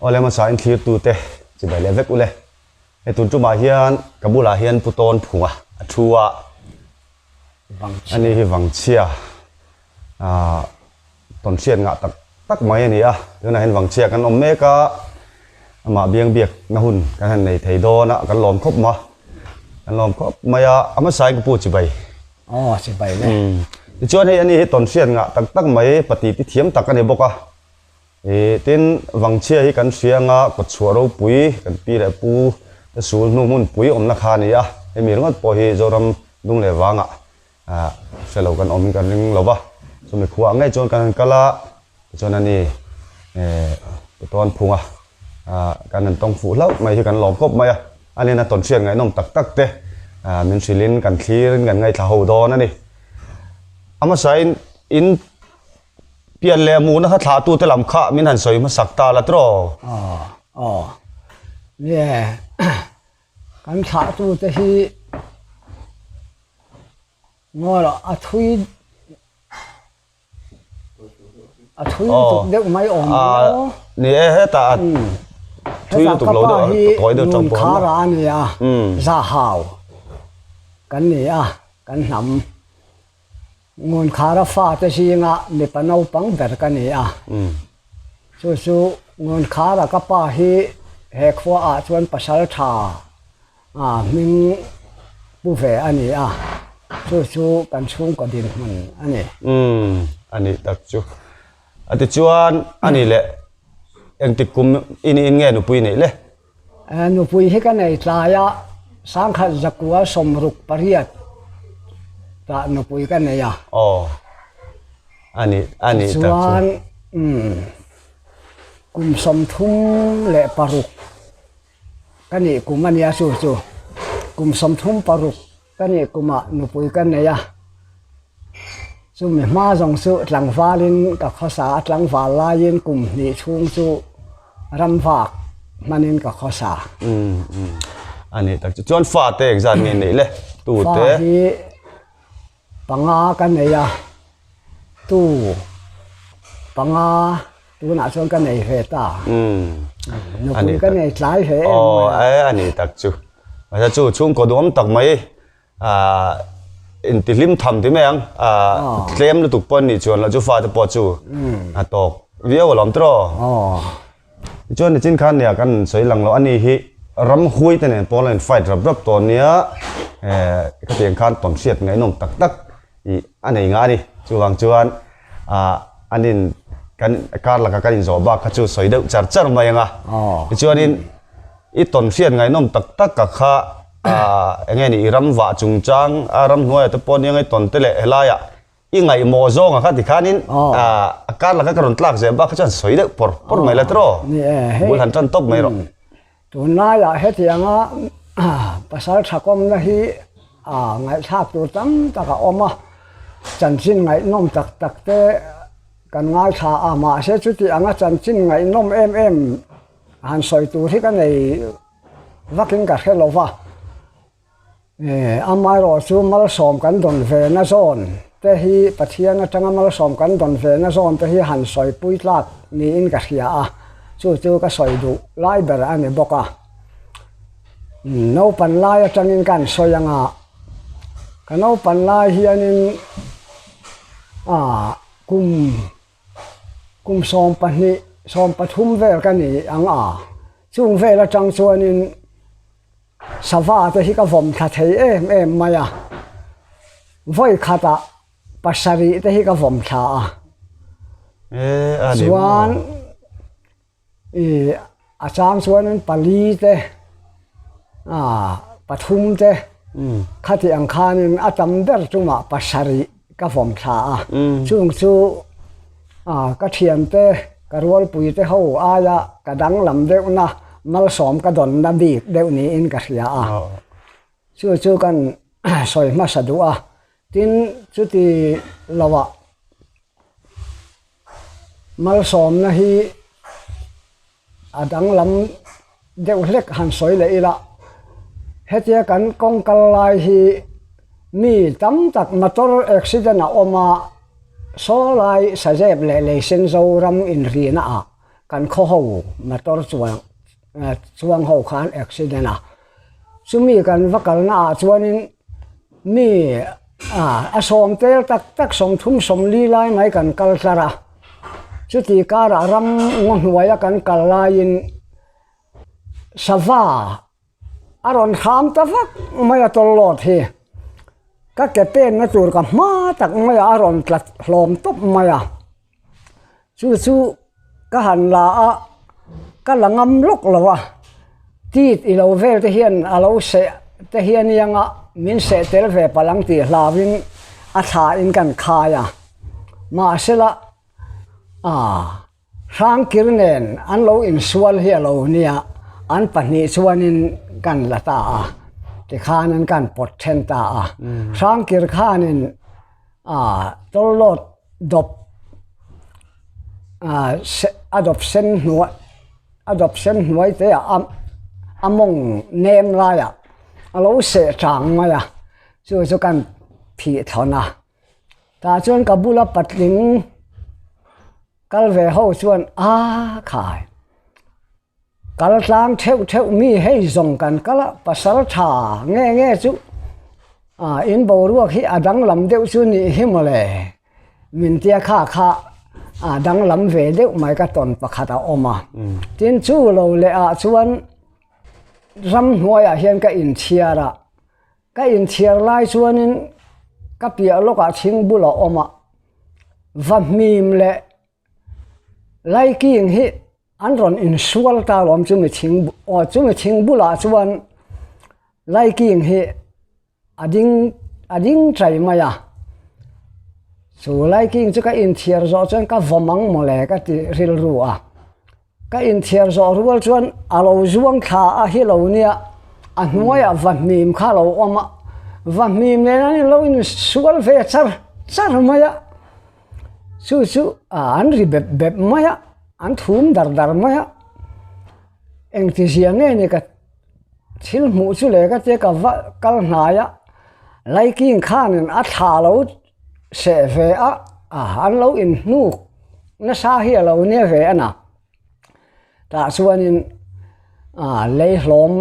Awle hmasa in thlir tute chibai leh vek ule. Hei tun tumah hian ka bulah hian Pu Tawn Phunga a thu a. Ani hi Vangchhia ah tawn hriat ngah tak tak mai a ni a. Tunah hian Vangchhia kan awm mek a, amah biang biak na hun kan han nei thei dawn a, kan lawm khawp ma. Kan lawm khawp mai a, a hmasa in ka pu chibai. Aw chibai le. Tichuan hei ani hi tawn hriat ngah tak tak mai pati ti thiam tak a ni bawk a. Ih tin, Vangchhia hi kan hria anga kawtchhuah ropui kan pi leh pu te sul hnu hmunpui awmna kha a ni a, hemi ringawt pawh hi Zoram dung leh vangah ah hre lo kan awm in kan ring lo va, chumi khuaah ngei chuan kan han kal a, tichuan ani eh pu Tawnphunga ah kan han tawng fuh hlauh mai hi kan lawm khawp mai a, a nena tawnhriat ngaihnawm tak tak te ah min hrilhin kan thlirin kan ngaithla ho dawn a ni. A hmasain in Pian leh mukna kha thlahtute lam kha min han sawi hmasak ta la tiraw? Aw, aw. Nie, kan thlahtute hi ngaw a thui a thui lutuk deuh mai awm ang aw. Ni e, hetah a thui lutuk lo deuh a, tawi deuh tang pawh a ni. Heta ka pa hi Nunkhara a ni a, Zahau kan ni a, kan hnam. Ngunkhara fate zinga mipa naupang ber ka ni a. Chu chu Ngunkhara ka pa hi he khuaah chuan pasal tha hming pu ve a ni a. Chu chu kan chhungkaw dinhmun a ni. Umm a nih tak chu. A tichuan a nih leh engtik kum i niin nge nupui neih le? Nupui hi ka nei tlai a, sangkhat zakua 68 tah nupui ka nei a. Aw, a nih, a nih tak chu. Tichuan, umm, kum 36 ka nih kum a nia chu chu. Kum 36 ka nih kumah nupui ka nei a. Chumi hma zawng chu tlangvalin ka khawsa a, tlangval laiin kum hnih chhung chu ramvak hmanin ka khawsa. Umm umm a nih tak chu. Chuan fa te engzat nge neih le? Tu te? Fa hi panga ka nei a, tu panga tunah chuan ka nei ve ta. Umm Nupui ka nei tlai ve em mai a. Aw a nih tak chu. Mahse chu chhungkaw duhawm tak mai Ahh intihlim tham ti mai ang ahh tlem lutuk pawh an nih chuan loh chu fate pawh chu a tawk viau alawm tiraw. Tichuan nichin khan nia kan sawi lang loh a ni hi ramhuai te nen pawh an lo in fight rap rap tawh nia eh khatiang khan tawn hriat ngaihnawm tak tak ih a nei ngah a ni chuvang chuan ah an in kan kar laka kan inzawh bak kha chu sawi deuh char char mai ang a tichuanin I tawn hriat ngaihnawm tak tak ka kha ah eng nge ni i ram vah chungchang a ram hnuaia te pawh nia ngai tawn te leh helaia i ngaihmawh zawnga kha tikhanin ah a kar laka ka rawn tlak zel bak kha chuan sawi deuh pawr pawr mai la tiraw bul han tan tawp mai rawh. Tunlaiah hetianga pasal thakawmna hi ah ngaihthlak tur tam tak a awm a, chanchin ngaihnawm tak tak te kan ngaithla a, mahse chuti anga chanchin ngaihnawm em em Han sawi tur hi ka nei vakin ka hre lo va, amaherawh chu malsawm kan dawn ve na zawn te hi Pathian atanga malsawm kan dawn ve na zawn te hi han sawi pui tlak niin ka hria a, chu chu ka sawi duh lai ber a ni bawk a. Naupan lai atangin ka han sawi ang a, ka naupan lai hianin kum Kum 12, 13 vel ka ni ang a, chung vel atang chuanin sava te hi ka vawm thla thei em em mai a, vawi khatah pasarih te hi ka vawm thla a, chuan Ih a chang chuanin pali te ah pathum te khati ang khanin a tam ber chungah pasarih ka vawm thla a chung chu ah ka thiante ka rualpui te ho aia ka danglam deuhna malsawm ka dawnna bik deuh niin ka hria a chu chu kan sawi hmasa duh a tin chuti lohah. Malsawmna hi a danglam deuh hlek han sawi leh ila, hetia kan kawng kal lai hi mi tam tak motor accident a awm a, saw lai sazep leh lei sen Zoram inrina ah. kan khaw ho motor chuang chuang ho kha an accident a chumi kan va kalna ah chuanin mi a sawm tel tak tak sawmthum sawmli lai mai kan kal tlar a chuti karah ram ngaw hnuaia kan kal laiin sava a rawn hram ta vak mai a tawlhawt hi ka ke penna tur ka hma tak mai a a rawn tla hlawm tawp mai a chu chu ka han la a ka la ngam lawk lo a tit i lo vel te hian a lo seh te hian ianga min seh tel ve palh ang tih hlauhin a thla in kan khai a mahsela ah. Hrangkir nen an lo insual hi a lo nia, an pahnih chuanin kan la ta a, tikhanin kan pawt then ta a. Hrangkir khanin tawlhawt dawp a dawp sen hnuai a dawp sen hnuai te ah a mawng nem laiah a lo seh chang mai a, chu chu kan phih thawn a. Tah chuan ka bula patling kal ve ho chuan a khai kal tlang theuh theuh mi hei zawng kan kal a pasal tha nge nge chu a in boruak hi a danglam deuh chu nih hi mawle min tia kha kha a danglam ve deuh mai ka tawn pakhat a awm a tin chu lo leh ah chuan ramhnuaiah hian ka inchhiar a. Ka inchhiar lai chuanin ka piah lawkah thing bul a awm a, vahmim leh laiking hi an rawn insual ta alawm chumi thing aw chumi thing bulah chuan laiking hi a ding a ding chai mai a, chu laiking chu ka inchhiar zawh chuan ka vawm ang mawle ka ti rilru a. Ka inthiar zawh rual chuan a lo zuang thla a hi lo nia, a hnuaiah vahmim kha a lo awm a, vahmim nen an lo insual ve char char mai a, chu chu an ri bep bep mai a, an thum dar dar mai a, engtizia nge ni ka thil hmuh chu leh ka tia ka va kal hnai a, laiking khanin a thla lo seh ve a an lo inhnuk nasa hi a lo nia ve a na tah chuanin ah lei hlawm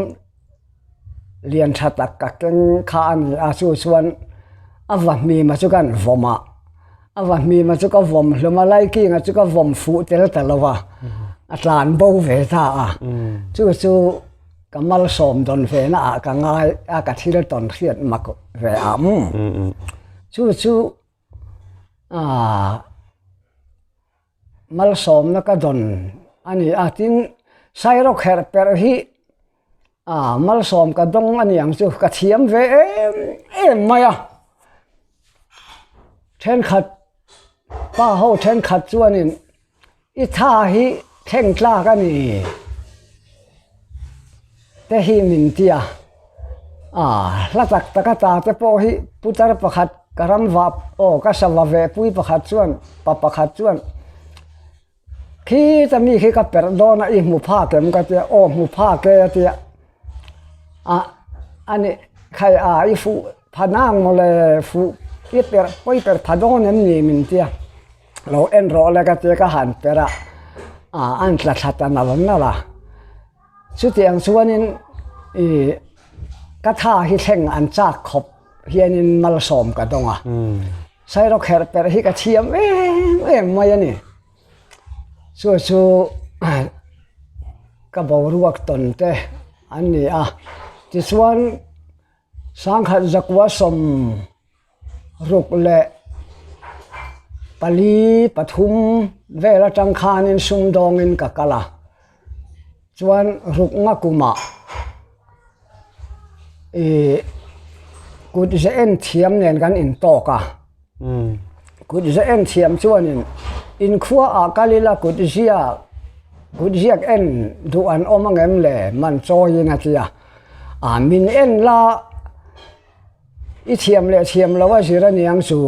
lian tha tak ka keng kha a ni a chu chuan a va hmima chu kan vawm a a va hmima chu ka vawm hlum a laikinga chu ka vawm fuh tel ta lo va a tlan bo ve ta a chu chu. Ka malsawm dawn ve na ah ka ngai a ka thil tawn hriat mak ve a umm chu chu ah malsawmna ka dawn a ni a tin sairawkherh perh hi ah malsawm ka dawng a ni ang chu ka thiam ve em em mai a thenkhat pa ho thenkhat chuanin. I tha hi thleng tlak a ni te hi min ti a, ah hla tak tak a ta te pawh hi putar pakhat ka ram vah aw ka sava ve pui pakhat chuan pa pakhat chuan khita mi khi ka perh dawn a i hmu phak em ka tia aw hmu phak e a tia ah a ni khai a i fuh pha nang mawle fuh i perh pawi perh pha dawn em ni min tia. Lo en rawh le ka tia ka han per a, ah an tla thla ta nal nal a. Chutiang chuanin ih ka tha hi thleng an chak khawp hianin malsawm ka dawng a. Sairawkherh perh hi ka thiam em em mai a ni. Chu chu ka boruak tawn te an ni a. Tichuan sangkhat zakua sawm. Ruk leh pali pathum vel atang khanin sumdawngin ka kal a, chuan rukna kumah ih kut ze en thiam nen kan intawk a, kut ze en thiam chuanin inkhua ah kal ila kut ziak kut ziak en duh an awm angem le man chawiin a ti a, ah min en la. I thiam leh thiam lo a zir a niang chu.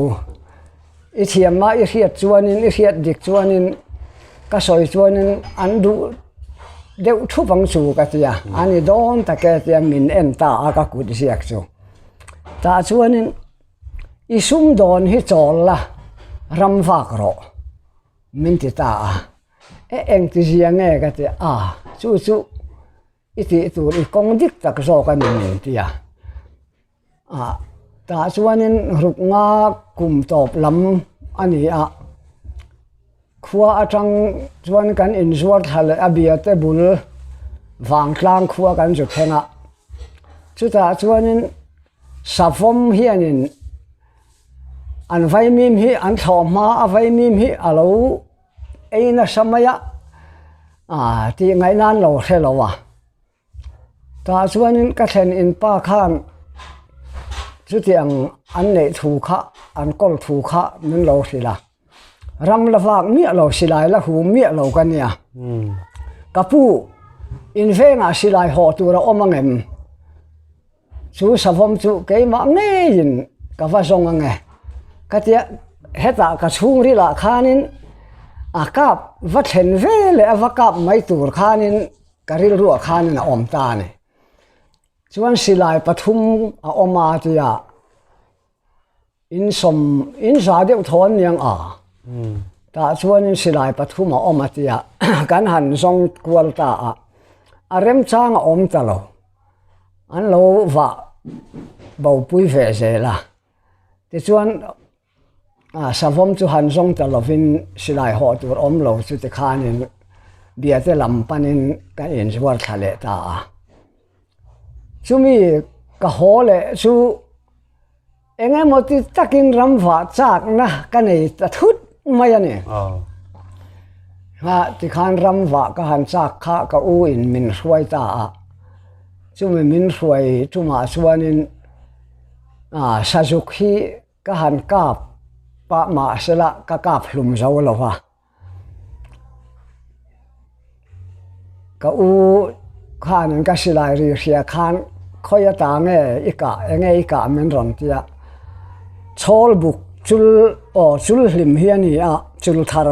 I thiam a i hriat chuanin i hriat dik chuanin ka sawi chuanin an duh deuh thup ang chu ka ti a, a ni dawn tak e tia min en ta a ka kut ziak chu. Tah chuanin i sumdawn hi chawl la ram vak rawh min ti ta a. E engtizia nge ka ti a, chu chu i tih tur i kawng dik tak zawk a ni min ti a. Ah tah chuanin ruk nga kum tawp lam a ni a, khua atang chuan kan inzuar thla leh a biate bul vangtlang khua kan zu thleng a, chutah chuanin savawm hianin an vaimim hi an thlawh hma a vaimim hi a lo ei nasa mai a, ah tih ngaihna an lo hre lo a. Tah chuanin ka thlen in pa khan chutiang an neih thu kha an kawl thu kha min lo hrilh a, ram la vak miah lo silai la hum miah lo ka nia. Ka pu in vengah silai haw tur a awm ang em? Chu savawm chu keimah ngeiin ka va zawng ang e. Ka tia hetah ka chhungrilah khanin a kap va thlen ve leh a va kap mai tur khanin Ka rilruah khanin a awm ta a ni. Chuan silai pathum a awm a tia insawm inza deuh thaw an niang a. Tah chuanin silai pathum a awm a tia kan han zawng kual ta a. A remchang a awm ta lo. An lo vah bopui ve zel a. Tichuan A savawm chu han zawng ta lovin silai hawh tur awm lo chu tikhanin biate lam panin ka inzuar thla leh ta a. Chumi ka haw leh chu eng emaw ti takin ram vah chakna ka nei ta thut mai a ni. Tikhan ram vah ka han chak kha ka u in min hruai ta a. Chumi min hruai tumah chuanin sazuk hi Ka han kap pah mahsela ka kap hlum zo lo va. Ka u khanin ka silai ri hria khan khawi ata nge i kah enge i kah min rawn ti a. Chhawl buk chul aw chul hlim hi a ni a chul thar.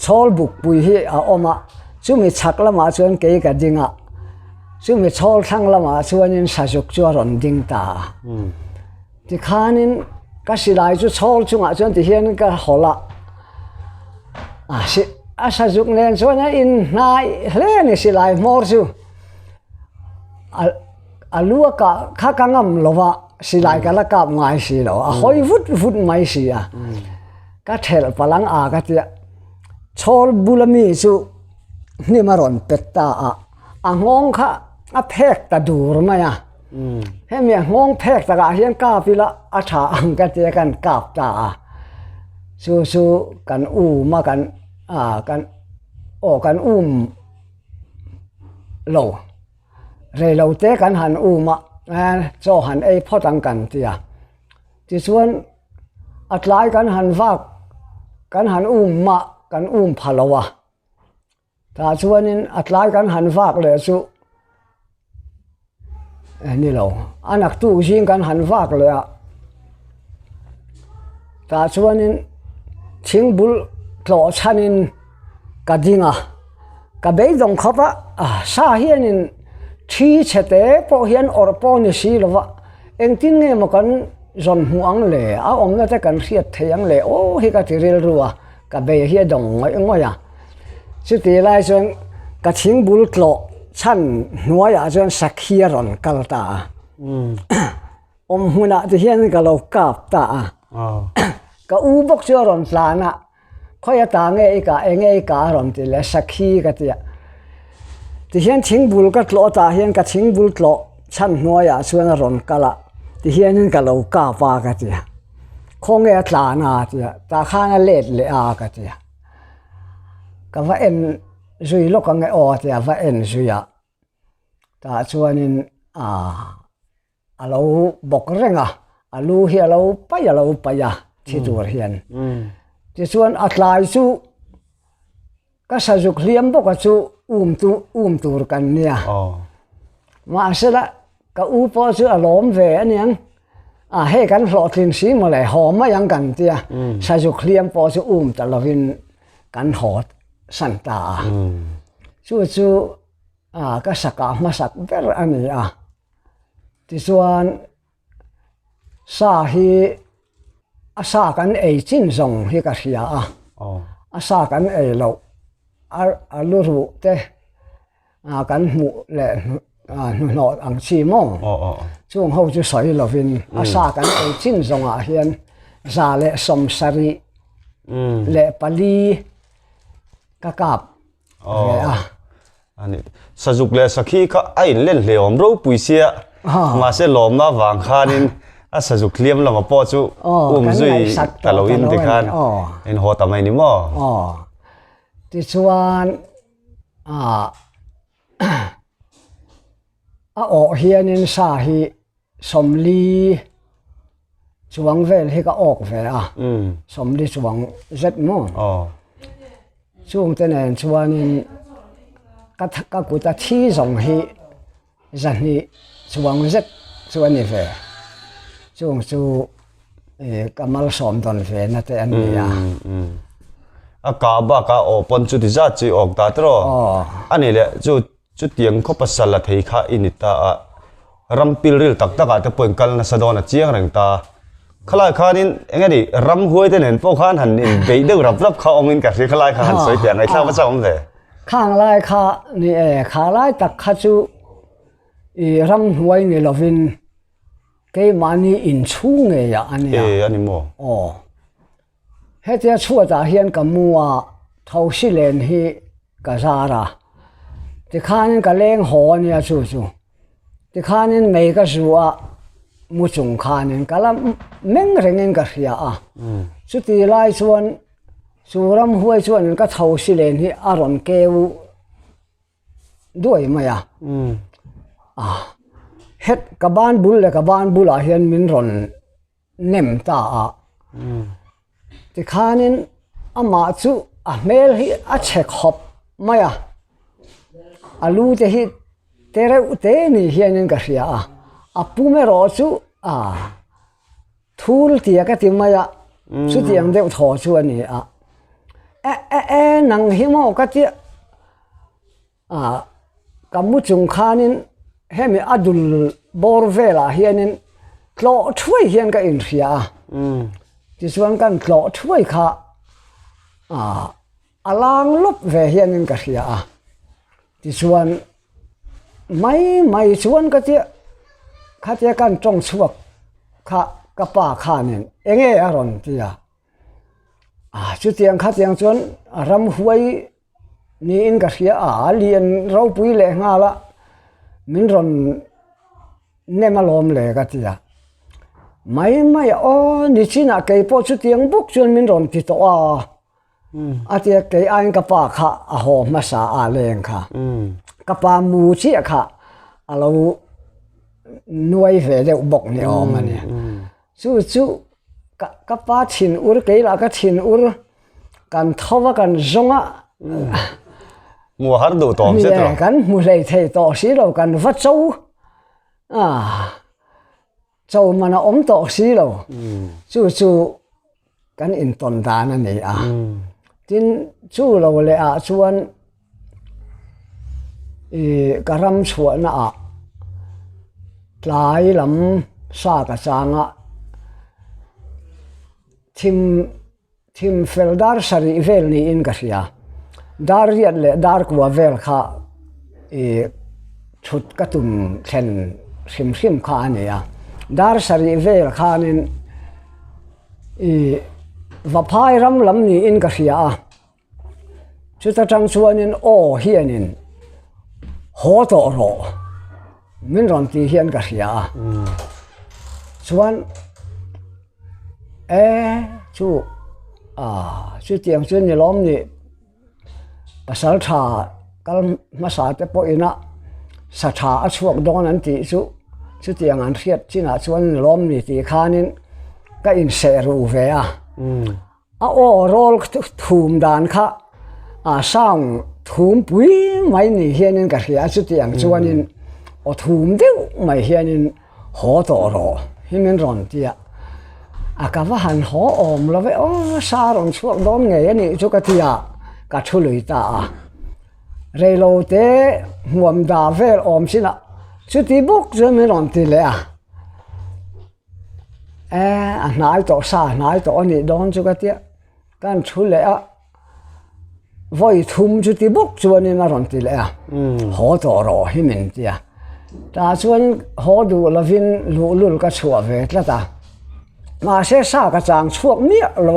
Chhawl buk pui hi a awm a, chumi chhak lamah chuan kei ka ding a, chumi chhawl thlang lamah chuanin sazuk chu a rawn ding ta a. Tikhanin ka silai chu chhawl chungah chuan tihian ka hawlh a, a si a sazuk nen chuan a inhnai hle a ni silai hmawr chu. A a lu a kah kha ka ngam lo va, silai ka la kap ngai si lo, a hawi vut vut mai si a. Ka thelh palang a ka tia chhawl bula mi chu hnim a rawn pet ta a, a nghawng kha a phek ta dur mai a, hemi a nghawng phek takah hian kap ila a tha ang ka tia kan kap ta a, chu chu kan um a kan ah kan aw kan um lo reilo te kan han um a chaw han ei phawt ang kan tia tichuan. A tlai kan han vak kan han um mah kan um pha lo a, tah chuanin a tlai kan han vak leh chu eh ni lo a naktuk zing kan han vak leh a, tah chuanin thingbul tlawh chhanin ka ding a, ka beidawng khawp a, sa hianin thi chhe te pawh hian awrh pawh ni si lo va. Engtin nge maw kan zawn hmuh ang le, a awmna te kan hriat thei ang le aw hi ka ti rilru a, ka bei hi a dawng ngawih ngawih a. Chuti lai chuan ka thingbul tlawh chhan hnuaiah chuan sakhi a rawn kal ta a. Awm hmunah ti hian ka lo kap ta a. Ka u bawk chu a rawn tlan a, Khawi ata nge i kah, enge i kah a rawn ti leh sakhi ka ti a. Tihian thingbul ka tlawh tah hian ka thingbul tlawh chhan hnuaiah chuan a rawn kal a, tihianin ka lo kap a ka ti a. Khawnge a tlan a ti a, tah khan a let leh a ka ti a. Ka va en zui lawk ang e aw a ti a, va en zui a. Tah chuanin aaa. A lo bawk reng a, a lu hi a lo paih a lo paih a thi tur hian. Tichuan a tlai chu ka sazuk hliam bawk a chu um tu um tur kan nia. Mahsela ka u pawh chu a lawm ve a niang, a hei kan hlawhtlin si mawle haw mai ang kan tia, sazuk hliam pawh chu um ta lovin kan haw san ta a. Chu chu ka sakah hmasak ber a ni a. Tichuan sa hi a sa kan ei chin zawng hi ka hria a. A sa kan ei loh a lu ruh te kan hmuh leh hnuhnawh ang chi maw? Chung ho chu sawi lovin a sa kan ei chin zawngah hian 174 ka kap ve a. Ani sazuk leh sakhi kha a inlen hle awm ropui sia mahse lawmna vang khanin a sazuk hliam lama pawh chu um zui ta lo in tikhan in haw ta mai ni maw? Tichuan a awh hianin sa hi 40 chuang vel hi ka awk ve a, 40 chuang zet maw? Chungte nen chuanin ka ka kut a thi zawng hi 200 chuang zet chu a ni ve. Chung chu ka malsawm dawn ve na te an ni a. A kah bakah aw pawn chuti zat chu i awk ta tiraw? A nih leh chu Chutiang khaw pasal a thei kha i ni ta a, ram pilril tak takah te pawhin kal nasa dawn a chiang reng ta. Khalai khanin eng nge ni ramhuai te nen pawh khan han inbeih deuh rap rap kha awmin ka hria khalai kha han sawi teh ang ngaihthlak va chak awm ve. Khang lai kha ni e, kha lai tak kha chu i ramhnuai ni lovin keimahni inchhung ngeiah a nia. E a ni maw? Aw. Hetia chhuatah hian ka mu a, thosi len hi ka zar a, tikhanin ka leng haw a nia chu chu, tikhanin mei ka zu a, mu chung khanin ka la meng rengin ka hria a, chuti lai chuan chu ramhuai chuanin ka thosi len hi a rawn keu duai mai a, het ka ban bul leh ka ban bulah hian min rawn. nem ta a. Tikhanin amah chu a hmel hi a chhe khawp mai a, a lu te hi te reuh te ni hianin ka hria a, a pum erawh chu a thul tia ka ti mai a, chutiang deuh thaw chu a ni a. E e e nang hi maw ka tia. Ah, ka mu chung khanin hemi a dul bawr velah hianin tlawh thuai hian ka inhria a. Tichuan kan tlawh thuai kha ah a lang lawp ve hianin ka hria a. Tichuan mai mai chuan ka tia khatia kan tawng chhuak kha ka pa khanin enge a rawn ti a. Ah chutiang khatiang chuan ramhuai Niin ka hria a, a lian ropui leh nghal a, min rawn nem alawm le ka ti a. Mai mai a, aw nichinah kei pawh chutiang bawk chuan min rawn ti tawh a, a ti a, kei aiin ka pa kha a haw hmasa a leng kha, ka pa mu chiah kha a lo nuai ve deuh bawk ni awm a ni. Chu chu ka ka pa thin ur kei lah ka thin ur kan tho a kan zawng a. Hmu a har duh tawh awm zet rawh. Kan hmu hlei thei tawh si lo kan va cho a cho man a awm tawh si lo. Chu chu kan intawn dan a ni a. Tin chu lo leh ah chuan Ih ka ram chhuahna ah tlai lam sa ka chang a, thim thim fel dar sarih vel niin ka hria, dar riat leh dar kua vel kha ih thut ka tum thlen hrim hrim kha a ni a, dar sarih vel khanin ih vaphai ram lam niin ka hria a. Chuta tang chuanin aw hianin haw tawh rawh min rawn ti hian ka hria a. Chuan e chu a chutiang chu ni lawm ni pasal tha kal hmasa te pawhin a sa tha a chhuak dawn an tih chu chutiang an hriat chinah chuan ni lawm ni tih khanin ka inseh ruh ve a. A aw rawl thum dan kha a sound thum pui mai ni hianin ka hria a chutiang chuanin aw thum deuh mai hianin haw tawh rawh hi min rawn ti a, a ka va han haw awm lo ve aw sa rawn chhuak dawn ngei a nih chu ka ti a, ka thu lui ta a. Reilo te hmuam da vel awm chinah chuti bawk chuan min rawn ti leh a. E a hnai tawh sa a hnai tawh a nih dawn chu ka tia kan thu leh a. Vawi thum chuti bawk chuanin a rawn ti leh a, haw tawh rawh hi min ti a. Tah chuan haw duh lovin luhlul ka chhuah ve tlat a, mahse sa ka chang chhuak miah lo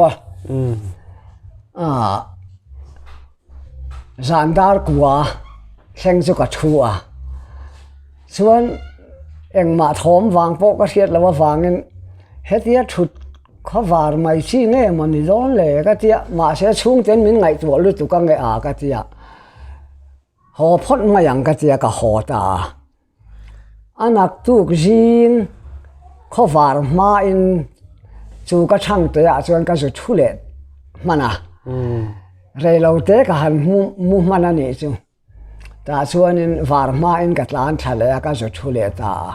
a. Zan dar kua thleng chu ka thu a, chuan engmah thawm vang pawh ka hriat loh avangin hetia thut Khaw var mai chi nge maw ni dawn le ka tia, mahse chhungten min ngaihtuah lutuk a nge a ka tia, haw phawt mai ang ka tia ka haw ta a. A naktuk zing khaw var hmain chu ka chhangte ah chuan ka zu thu leh hman a, reilote ka han mu hman a nih chu. Tah chuanin var hmain ka tlan thla leh a, ka zu thu leh ta a.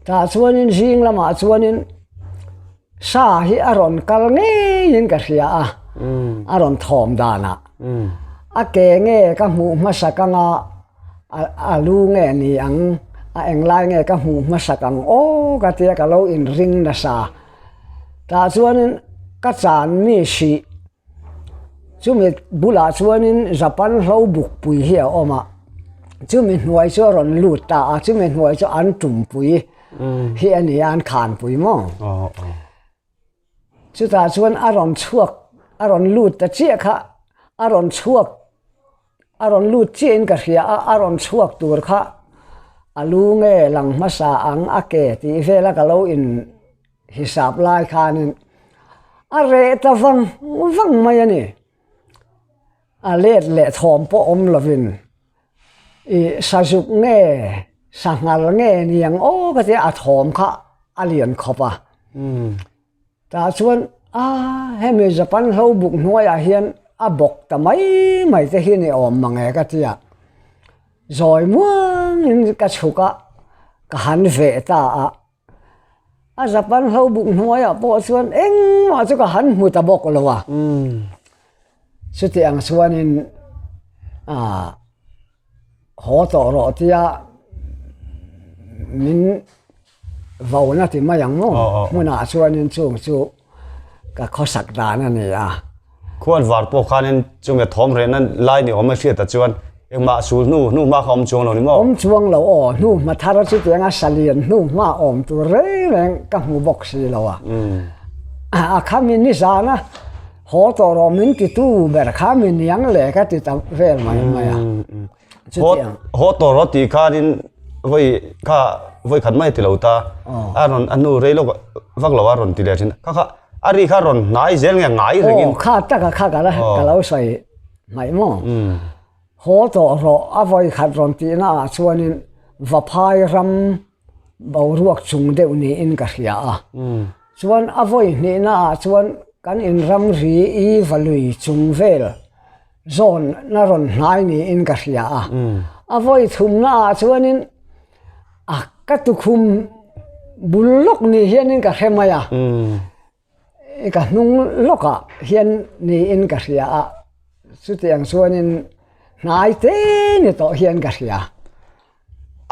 Tah chuanin zing lamah chuanin sa hi a rawn kal ngeiin ka hria a, a rawn thawm danah. A ke nge ka hmuh hmasak anga a lu nge ni ang, a englai nge ka hmuh hmasak ang aw ka tia ka lo inring nasa. Tah chuanin ka chan mi hrih Chumi bulah chuanin Japan hlo bukpui hi a awm a, chumi hnuai chu a rawn lut ta a, chumi hnuai chu an tumpui hi a ni a, an khanpui maw? Chutah chuan a rawn chhuak, a rawn lut ta chiah kha, a rawn chhuak, a rawn lut chiahin ka hria a, a rawn chhuak tur kha a lu nge lang hmasa ang a ke tih vela ka lo in Hisap lai khanin a reh ta vang vang mai a ni. A let leh thawm pawh awm lovin i sazuk nge sanghal nge niang aw ka tia a thawm kha a lian khawp a. Tah chuan a hemi Japan hlo buk hnuaiah hian a bawk ta mai mai te hi ni awm mang e ka tia. Zawi muangin ka chhuk a, ka han veh ta a. A Japan hlo buk hnuaiah pawh chuan engmah chu ka han hmu ta bawk lo a. Chuti ang chuanin ah haw tawh rawh tia min vona ti mai ang maw hmunah chuanin chung chu ka khawsak dan a ni a. Khuan var pawh khanin chunge thawm rehna lai ni awm a hriat ah chuan engmah sul hnu hnu hma kha awm chuang lo ni maw? Awm chuang lo aw, hnu hma thar chutianga salian hnu hma awm tur reng reng ka hmu bawk si lo a. A khami nizan a haw tawh rawh min titu ber kha mi niang le ka ti ta vel mai mai a. Chutiang. Haw tawh rawh tih khanin vawi kha vawi khat mai ti lo ta. A rawn a hnu rei lawk vak lo a rawn ti leh thin. Kha kha a ri kha rawn hnai zel nge ngai rengin. Aw kha taka kha ka la ka lo sawi hmaih maw. Haw tawh rawh a vawi khat rawn tihna ah chuanin Vaphai ram boruak chung deuh niin ka hria a. Chuan a vawi hnihna ah chuan kan in ramri i valui chung vel zawn na rawn hnai niin ka hria a. A vawi thumna ah chuanin a ka tukhum bul lawk ni hianin ka hre mai a. Ka hnung lawkah hian niin ka hria a. Chutiang chuanin hnai te ni tawh hian ka hria.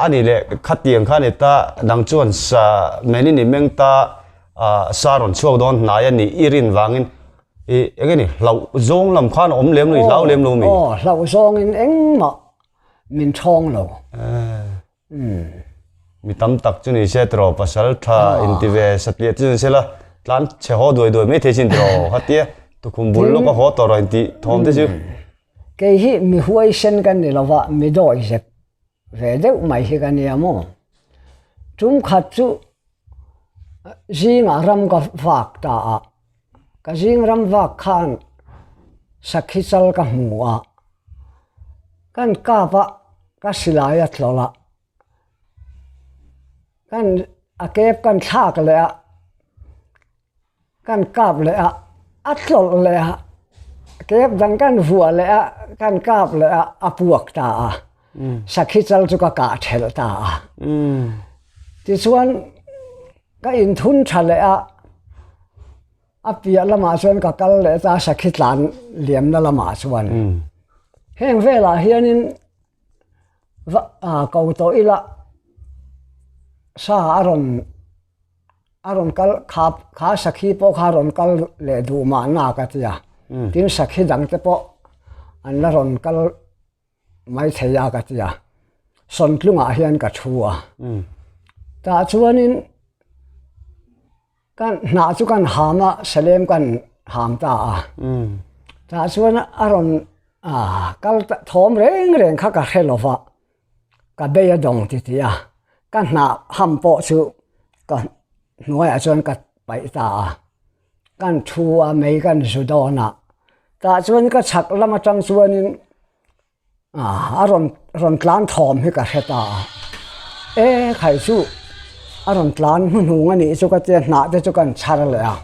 A ni leh khatiang kha ni ta dang chuan sa men in i meng ta sa rawn chhuak dawn hnai a nih i rin vangin i eng nge ni hlauh zawng lam khan a awm lem lo i hlau lem lo mi? Aw hlauh zawngin engmah min thawng lo. Mi tam tak chu ni se tiraw pasal tha inti ve satliah chu ni se la tlan chhe haw duai duai mai thei sin tiraw khatia tukhum bul lawk a haw tawh rawh intih thawm te chu. Kei hi mi huaisen ka ni lo va, mi dawi zep ve deuh mai hi ka nia maw? Tum khat chu zingah ram ka vak ta a, ka zing ram vak khan sakhi chal ka hmu a, kan kap a, ka silai a tlawlh a, kan a kep kan thlak leh a. Kan kap leh a, a tlawlh leh a, kep dang kan vuah leh a, kan kap leh a, a puak ta a. Sakhi chal chu ka kah thelh ta a. Tichuan ka inthun tha leh a, a piah lamah chuan ka kal leh ta a, sakhi tlan liamna lamah chuan. Heng velah hianin va ko tawh ila sa a rawn A rawn kal kha kha sakhi pawh kha a rawn kal leh duh mahna ka ti a. Tin sakhi dang te pawh an la rawn kal mai thei a ka ti a. Sawntlungah hian ka thu a. Tah chuanin Kan hnah chu kan ham a, Salem kan ham ta a. Tah chuan a rawn kal thawm reng reng kha ka hre lo va, ka bei a dawng ti ti a. Ka hnah ham pawh chu ka hnuaiah chuan ka paih ta a. Kan thu a, mei kan zu dawn a. Tah chuan ka chhak lam atang chuanin A rawn rawn tlan thawm hi ka hre ta a, e khai chu a rawn tlan hnuhnung a nih chu ka tia hnah te chu kan chhar leh a,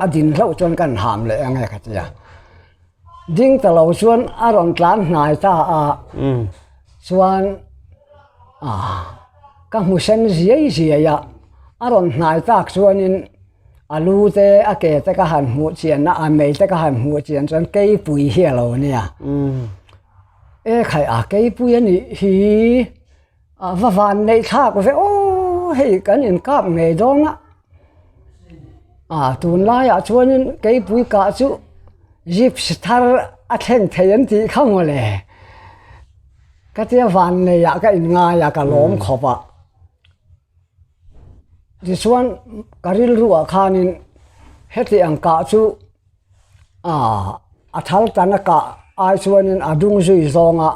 a din hlauh chuan kan ham leh ang e ka tia. Ding ta lo chuan a rawn tlan hnai ta a, chuan ka hmu sen ziai ziai a, a rawn hnai tak chuanin A lu te, a ke te ka han hmuh chian a, a mei te ka han hmuh chian chuan keipui hi a lo nia. E khai a keipui a nih hi a va van neih thlak ve aw hei kan inkap ngei dawn a. A tunlaiah chuanin keipui kah chu gypsy thar a thleng thei an tih kha mawle. Ka tia van neiah ka inngai a ka lawm khawp a. Tichuan ka rilruah khanin heti ang kah chu aaa a thal tan a kah ai chuanin a dung zui zawnga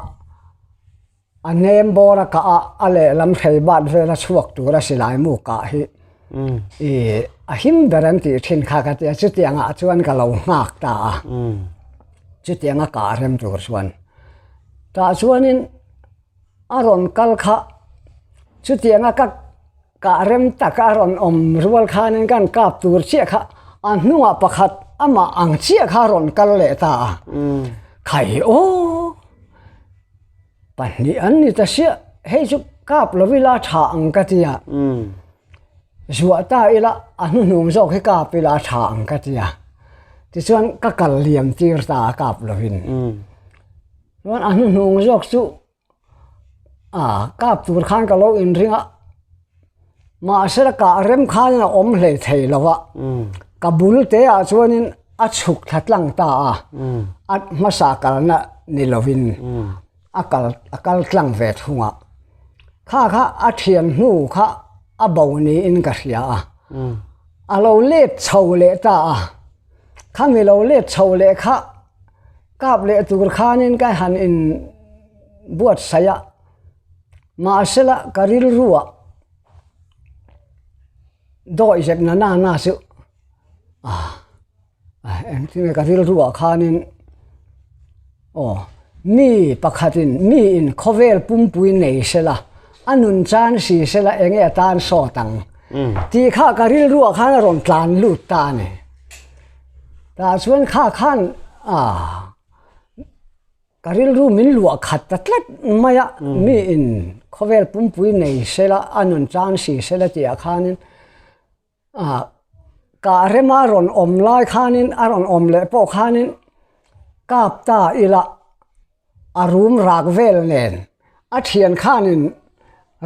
a nem bawr a kah a, a lehlam hrei bat vela chhuak tura silai mu kah hi ih a him ber an tih thin kha ka tia chutiangah chuan ka lo nghak ta a, chutianga kah rem tur chuan tah chuanin. A rawn kal kha chutianga ka kah rem taka a rawn awm rual khanin kan kap tur chiah kha a hnungah pakhat amah ang chiah kha a rawn kal leh ta a khai aw pahnih an ni ta siah hei chu kap lo ila tha ang ka ti a zuah ta ila a hnuhnung zawk hi kap ila a tha ang ka ti a tichuan ka kal liam tir ta a kap lovin. Chuan a hnuhnung zawk chu ah kap tur khan ka lo inring a, mahse la kah rem khan a awm hlei thei lo a, ka bul te ah chuanin a chhuk thla tlang ta a, a hmasa kalna ni lovin a kal a kal tlang ve thung a, kha kha a thian hnu kha a bo niin ka hria a, a lo let chho leh ta a, khami lo let chho leh kha. Kap leh tur khanin ka han in buatsaih a, mahsela ka rilruah dawi zep na na na chu ah engtin nge ka rilruah khanin aw mi pakhatin mi in khawvel pumpui nei sela a nun chan si sela enge a tan sawt ang tih kha ka rilruah khan a rawn tlan lut ta a ni. Tah chuan kha khan ah ka rilru min luah khat ta tlat mai a, mi in khawvel pumpui nei sela a nun chang si sela tih ah khanin ah kah rema rawn awm lai khanin a rawn awm leh pawh khanin kap ta ila a rum rak vel nen a thian khanin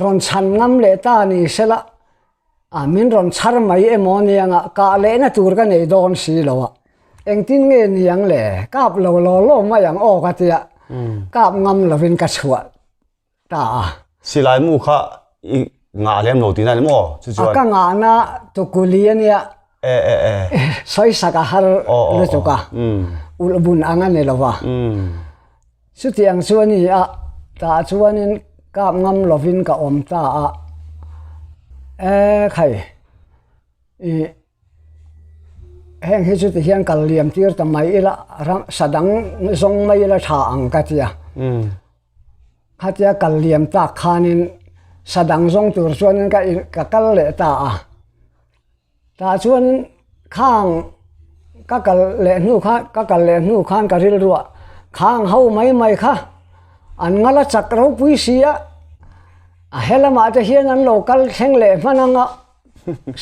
rawn chhan ngam leh ta ni sela. A min rawn chhar mai emaw nianga kah lehna tur ka nei dawn si lo a, engtin nge niang le, kap lo law law mai ang aw ka tia, kap ngam lovin ka chhuah ta a. Silai mu kha i ngah lem lo tihna ni maw chu chuan? A ka ngahna tukuli a nia, E e e. Sawisak a har lutuk a, ulh bun ang a ni lo va. Chutiang chu a ni a, tah chuanin kap ngam lovin ka awm ta a, E khai, ih, heng hi chuti hian kal liam tir ta mai ila, ram sa dang zawng mai ila tha ang ka ti a. Khatia kal liam tak khanin sa dang zawng tur chuanin ka ka kal leh ta a. Tah chuan khang ka kal leh hnu khan ka kal leh hnu khan ka rilruah khang ho mai mai kha an ngal a chak ropui si a, a he lamah te hian an lo kal thleng leh hman ang a,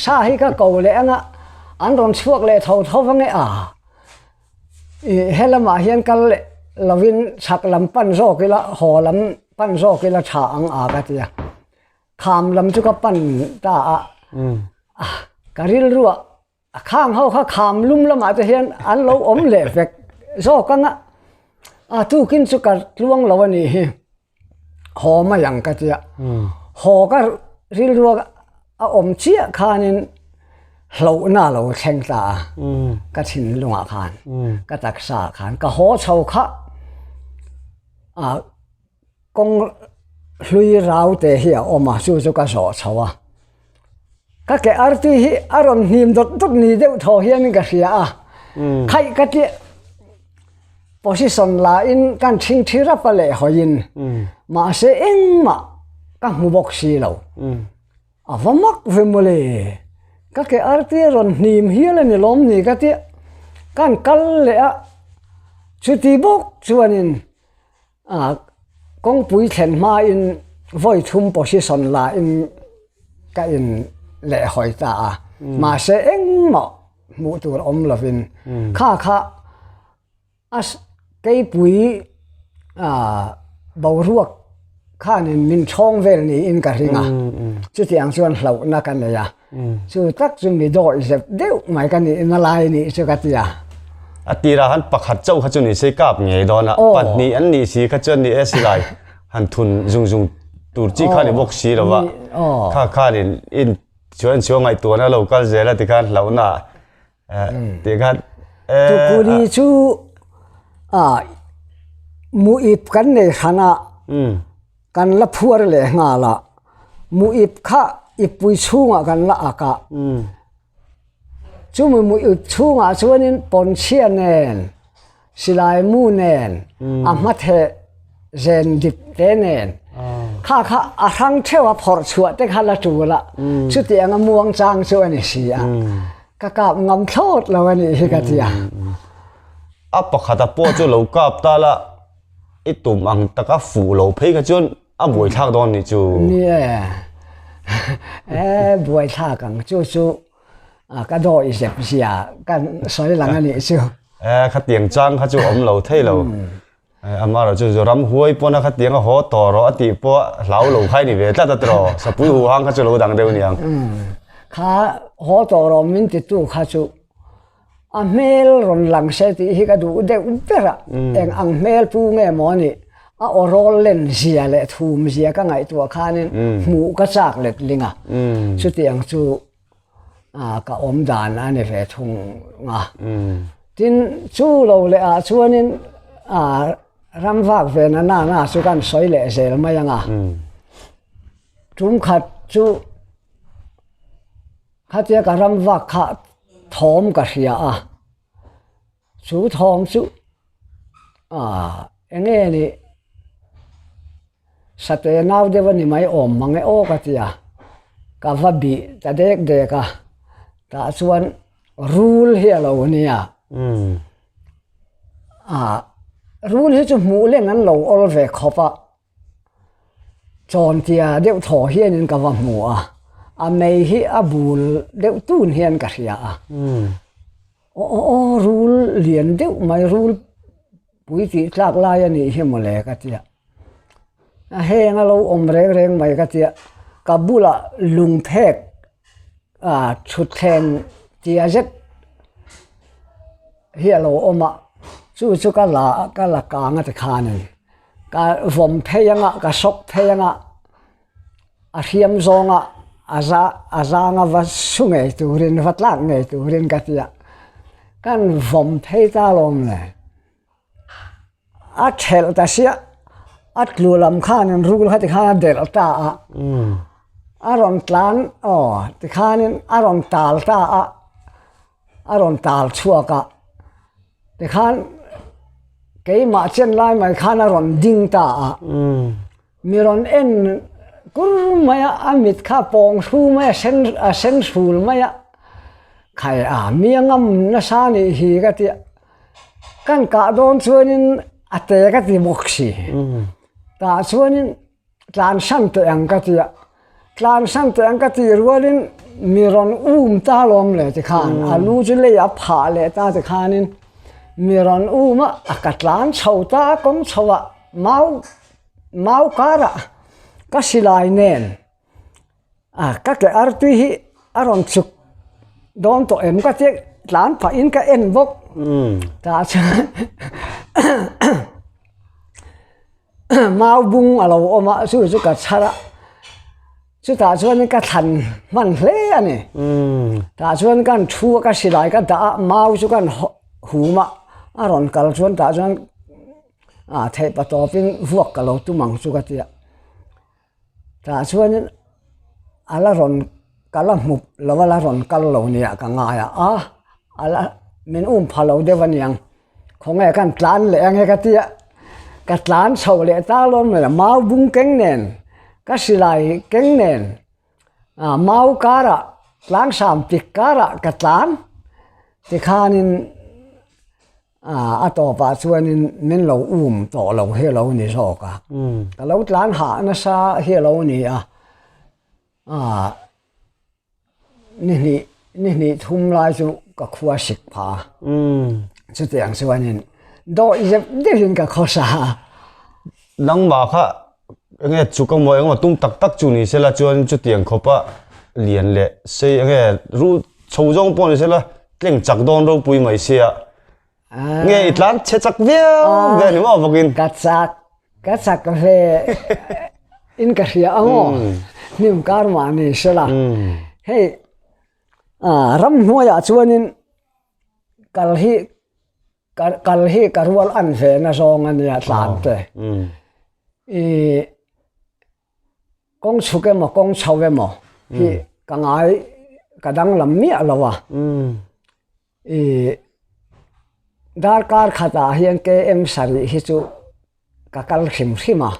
sa hi ka ko leh ang a, an rawn chhuak leh tho tho vang e a, ih he lamah hian kal leh lovin chhak lam pan zawk ila haw lam pan zawk ila tha ang a ka ti a. Kham lam chu ka pan ta a, ka rilruah a khang ho kha kham lum lamah te hian an lo awm leh vek. zawk ang a, a tukin chu ka tluang lo a nih hi, haw mai ang ka tia. Haw ka rilru a awm chiah khanin hlauhna a lo thleng ta a, ka thinlungah khan, ka taksa ah khan ka haw chho kha a kawng hlui rau te hi a awm a, chu chu ka zawh chho a. Ka ke artui hi a rawn hnim dawt dawt ni deuh thaw hianin ka hria a, khaih ka tih position la in kan thing thi rap a leh hawiin mahse engmah ka hmu bawk si lo. A va mak ve mawle, ka ke artui a rawn hnim hial a ni lawm ni ka tih kan kal leh a, chuti bawk chuanin A kawngpui thlen hmain vawi thum position la in ka in leh hawi ta a, mahse engmah hmuh tur awm lovin kha kha a keipui boruak khanin min chhawng vel niin ka ring a, chutiang chuan hlauhna ka nei a. Chu tak chu mi dawih zep deuh mai ka nih na lai nih chu ka ti a. A tirah han pakhat chauh kha chu ni se kap ngei dawn a, pahnih an nih si kha chuan ni e silai han thun zung zung tur chi kha ni bawk si lo va, kha khanin in chuan chuan ngaihtuahna lo kal zel a tikhan hlauhna tih khan Tukuli chu muip kan nei hran a. Kan la phuar leh nghal a, mu ip kha ippui chhungah kan la ak a, chumi mu ip chhungah chuanin pawnchhia nen, silai mu nen, a hmatheh zen dip te nen, kha kha a hrang theuh a phawrh chhuah te kha la tul a, chutiang a muang chang chu a ni si a, ka kap ngam thlawt lo a nih hi ka ti a. A pakhata pawh chu lo kap ta la. I tum ang taka fuh lo phei kha chuan a buaithlak dawn nih chu. Ni e, e buaithlak ang chu chu ka dawih zep zia kan sawi lang a nih chu. E khatiang chang kha chu awm lo thei lo. Amaherawh chu chu ramhuai pawn a khatiang a haw tawh rawh a tih pawh hlau lo khai ni ve tlat a tiraw. Sapui huhang kha chu lo dang deuh aniang. Kha haw tawh rawh min titu kha chu A hmel rawn lang se tih hi ka duh deuh ber a, eng ang hmel pu nge maw nih, a aw rawl len zia leh thum zia ka ngaihtuah khanin hmuh ka chak let ling a, chutiang chu ka awm dan a ni ve thung a. Tin, chu lo leh ah chuanin ram vak ve na na na chu kan sawi leh zel mai ang a, tum khat chu Khatia ka ram vak kha thawm ka hria a, chu thawm chu ah eng nge ni sate nau deuh a ni mai awm mang e aw ka ti a, ka va bih ta dek dek a, tah chuan rul hi a lo nia, ah rul hi chu hmuh len an lo awl ve khawp a. Chawntia deuh thaw hianin ka va hmu a, a mei hi a bul deuh tun hian ka hria a. Aw aw aw rul lian deuh mai rul pui tih tlak lai a nih hi mawle ka tia. A heng a lo awm reng reng mai ka tia, ka bulah lungphek ah thutthleng tia zet hi a lo awm a, chu chu ka la ka la kang a tikhanin. Ka vawm phei anga, ka sawk phei anga, a hriam zawnga a za a zanga va su ngei turin va tlak ngei turin ka ti a, kan vawm phei ta lawm le. A thelh ta sia, a tlu lam khanin rul kha tikhan a delh ta a, a rawn tlan aw tikhanin a rawn tal ta a, a rawn tal chhuak a. Tikhan keimah chen lai mai khan a rawn ding ta a, mi rawn en kur mai a, a mit kha pawng hru mai a, sen a sen hrul mai a, khai a mi a ngam nasa nih hi ka ti a, kan kah dawn chuanin a te ka ti bawk si, tah chuanin Tlan san teh ang ka ti a, tlan san teh ang ka tih rualin mi rawn um ta lawm le tikhan a lu chu lei a phah leh ta tikhanin mi rawn um a, a ka tlan chho ta a kawng chho ah mau mau karah ka silai nen a ka ke artui hi a rawn chuk dawn tawh em ka ti. tlan pahin ka en bawk. Tah chuan mau bung a lo awm a, chu chu ka chhar a, chutah chuanin ka thlan hman hle a ni. Tah chuan kan thu a, ka silai ka dah a, mau chu kan hum a, a rawn kal chuan tah chuan ah theih pa tawpin vuak ka lo tum ang chu ka ti a. Tah chuanin a la rawn ka la hmu lo a la rawn kal lo nia ka ngai a, a a la min um pha lo deuh a niang khawnge kan tlan leh ange ka tia ka tlan chho leh ta lawm mai a mau bung keng nen ka silai keng nen ah mau karah tlangsam pik karah ka tlan tikhanin. A tawpah chuanin min lo um tawh lo hi a lo ni zawk a, ka lo tlan hah nasa hi a lo ni a, ni hnih ni hnih thum lai chu ka khua sik pha a, chutiang chuanin dawih zep deuhin ka khawsa a. Nangmah kha enge chuk emaw engemaw tum tak tak chu ni sela chuan chutiang khawpa lian leh sei enge rul chho zawng pawh ni sela tleng chak dawn ropui mai sia nge i tlan chhe chak viau ve ani maw bawkin. Ka chak ka chak ve in ka hria ang aw hnim kar mah ni sela hei ramhnuaiah chuanin kal hi Kal hi ka rual an ve na zawng a nia tlan te. I kawng chhuk emaw kawng chho emaw hi ka ngai ka danglam miah lo a. I darkar khatah hian KM sarih hi chu ka kal hrim hrim a.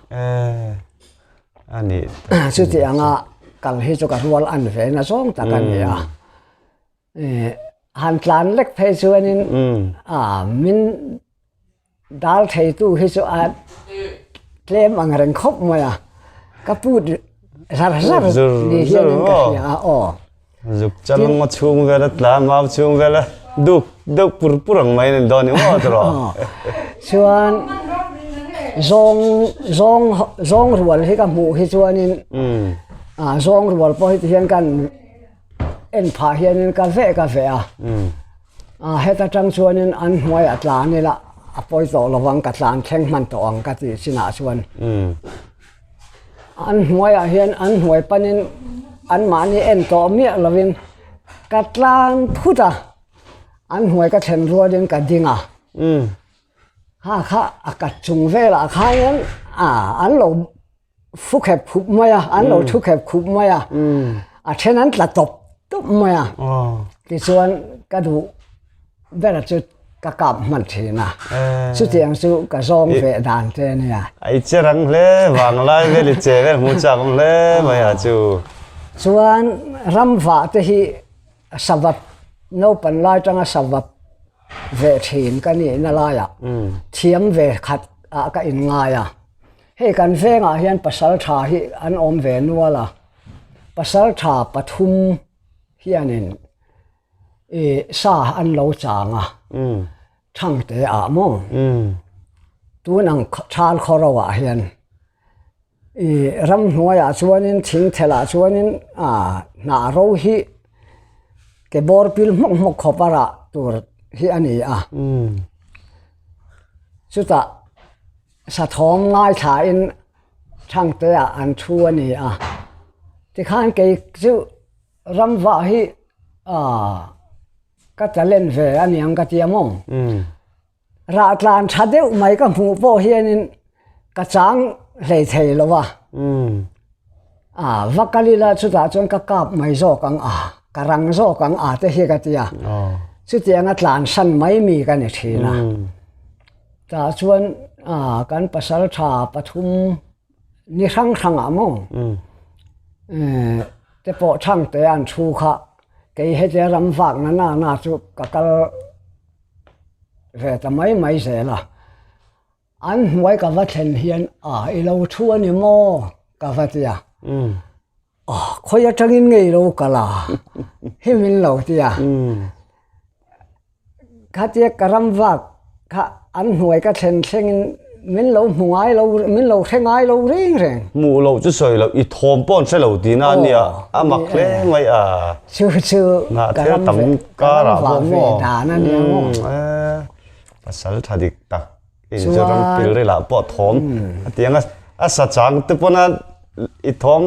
Chuti anga kal hi chu ka rual an ve na zawng tak a ni a. Han tlan lek phei chuanin a min dal theitu hi chu a tlem ang reng khawp mai a ka put zar zar ni hianin ka hria a aw. Zuk chal ngaw chhung vela tlan mau chhung vela duk deuh pur pur ang mai nen dawn ni maw tawh. Chuan zawng zawng zawng rual hi ka hmuh hi chuanin a zawng rual pawh hi ti hian kan En phah hianin ka veh ka veh a, a heta tang chuanin an hnuaiah tlan ila a pawi tawh lovang ka tlan thleng hman tawh ang ka tih chinah chuan an hnuaiah hian an hnuai panin anmahni en tawh miah lovin ka tlan phut a, an hnuai ka thlen rualin ka ding a, kha kha a kat chung velah khanin an lo. Fu khep khup mai a, an lo thu khep khup mai a, a then an tla tawp tawp mai a. Tichuan ka duh ber chu ka kap hman thin a, chutiang chu ka zawng ve dan te a nia. A i che rang hle, vanglai vel i che vel hmu chak awm hle mai a chu. Chuan ramvah te hi savat naupan lai tanga savat ve thin ka nihna laiah thiam ve khat ah ka inngai a. Hei kan vengah hian pasal tha hi an awm ve nual a, pasal tha pathum hianin ih sa an lo chang a, Thangte ah maw tun ang thal khaw ro ah hian ih ramhnuaiah chuanin thing thelh ah chuanin ah hnah ro hi ke bawr pil hmawk hmawk khawp a rah tur hi a ni a, chutah. Sathawm ngaithlain Thangteah an thu a ni a, tikhan kei chu ramvah hi ka talent ve a niang ka ti a maw? Rah tlan tha deuh mai ka hmuh pawh hianin ka chang hlei thei lo a, va kal ila chutah chuan ka kap mai zawk ang a, ka rang zawk ang a te hi ka ti a, chutianga tlan san mai mi ka ni thin a. Tah chuan kan pasal tha pathum ni hrang hrang ah maw te pawh thang te an thu kha kei hetia ram vak na na na chu ka kal ve ta mai mai zel a, an hnuai ka va thlen hian a i lo thu a ni maw ka va ti a. Khawi atangin nge i lo kal a? Hi min lo ti a. Khatia ka ram vak kha an hnuai ka thlen thlengin min lo hmu ngai lo, min lo hre ngai lo reng reng. Hmuh loh chu sawi loh, i thawm pawh an hre lo tihna a nia, a mak hle mai a. Chu chu ka ram ve, ka ram vah ve dan a nia maw. Pasal tha dik tak i chu ram pilril ah pawh thawm a ti ang a, a sa chang te pawn a i thawm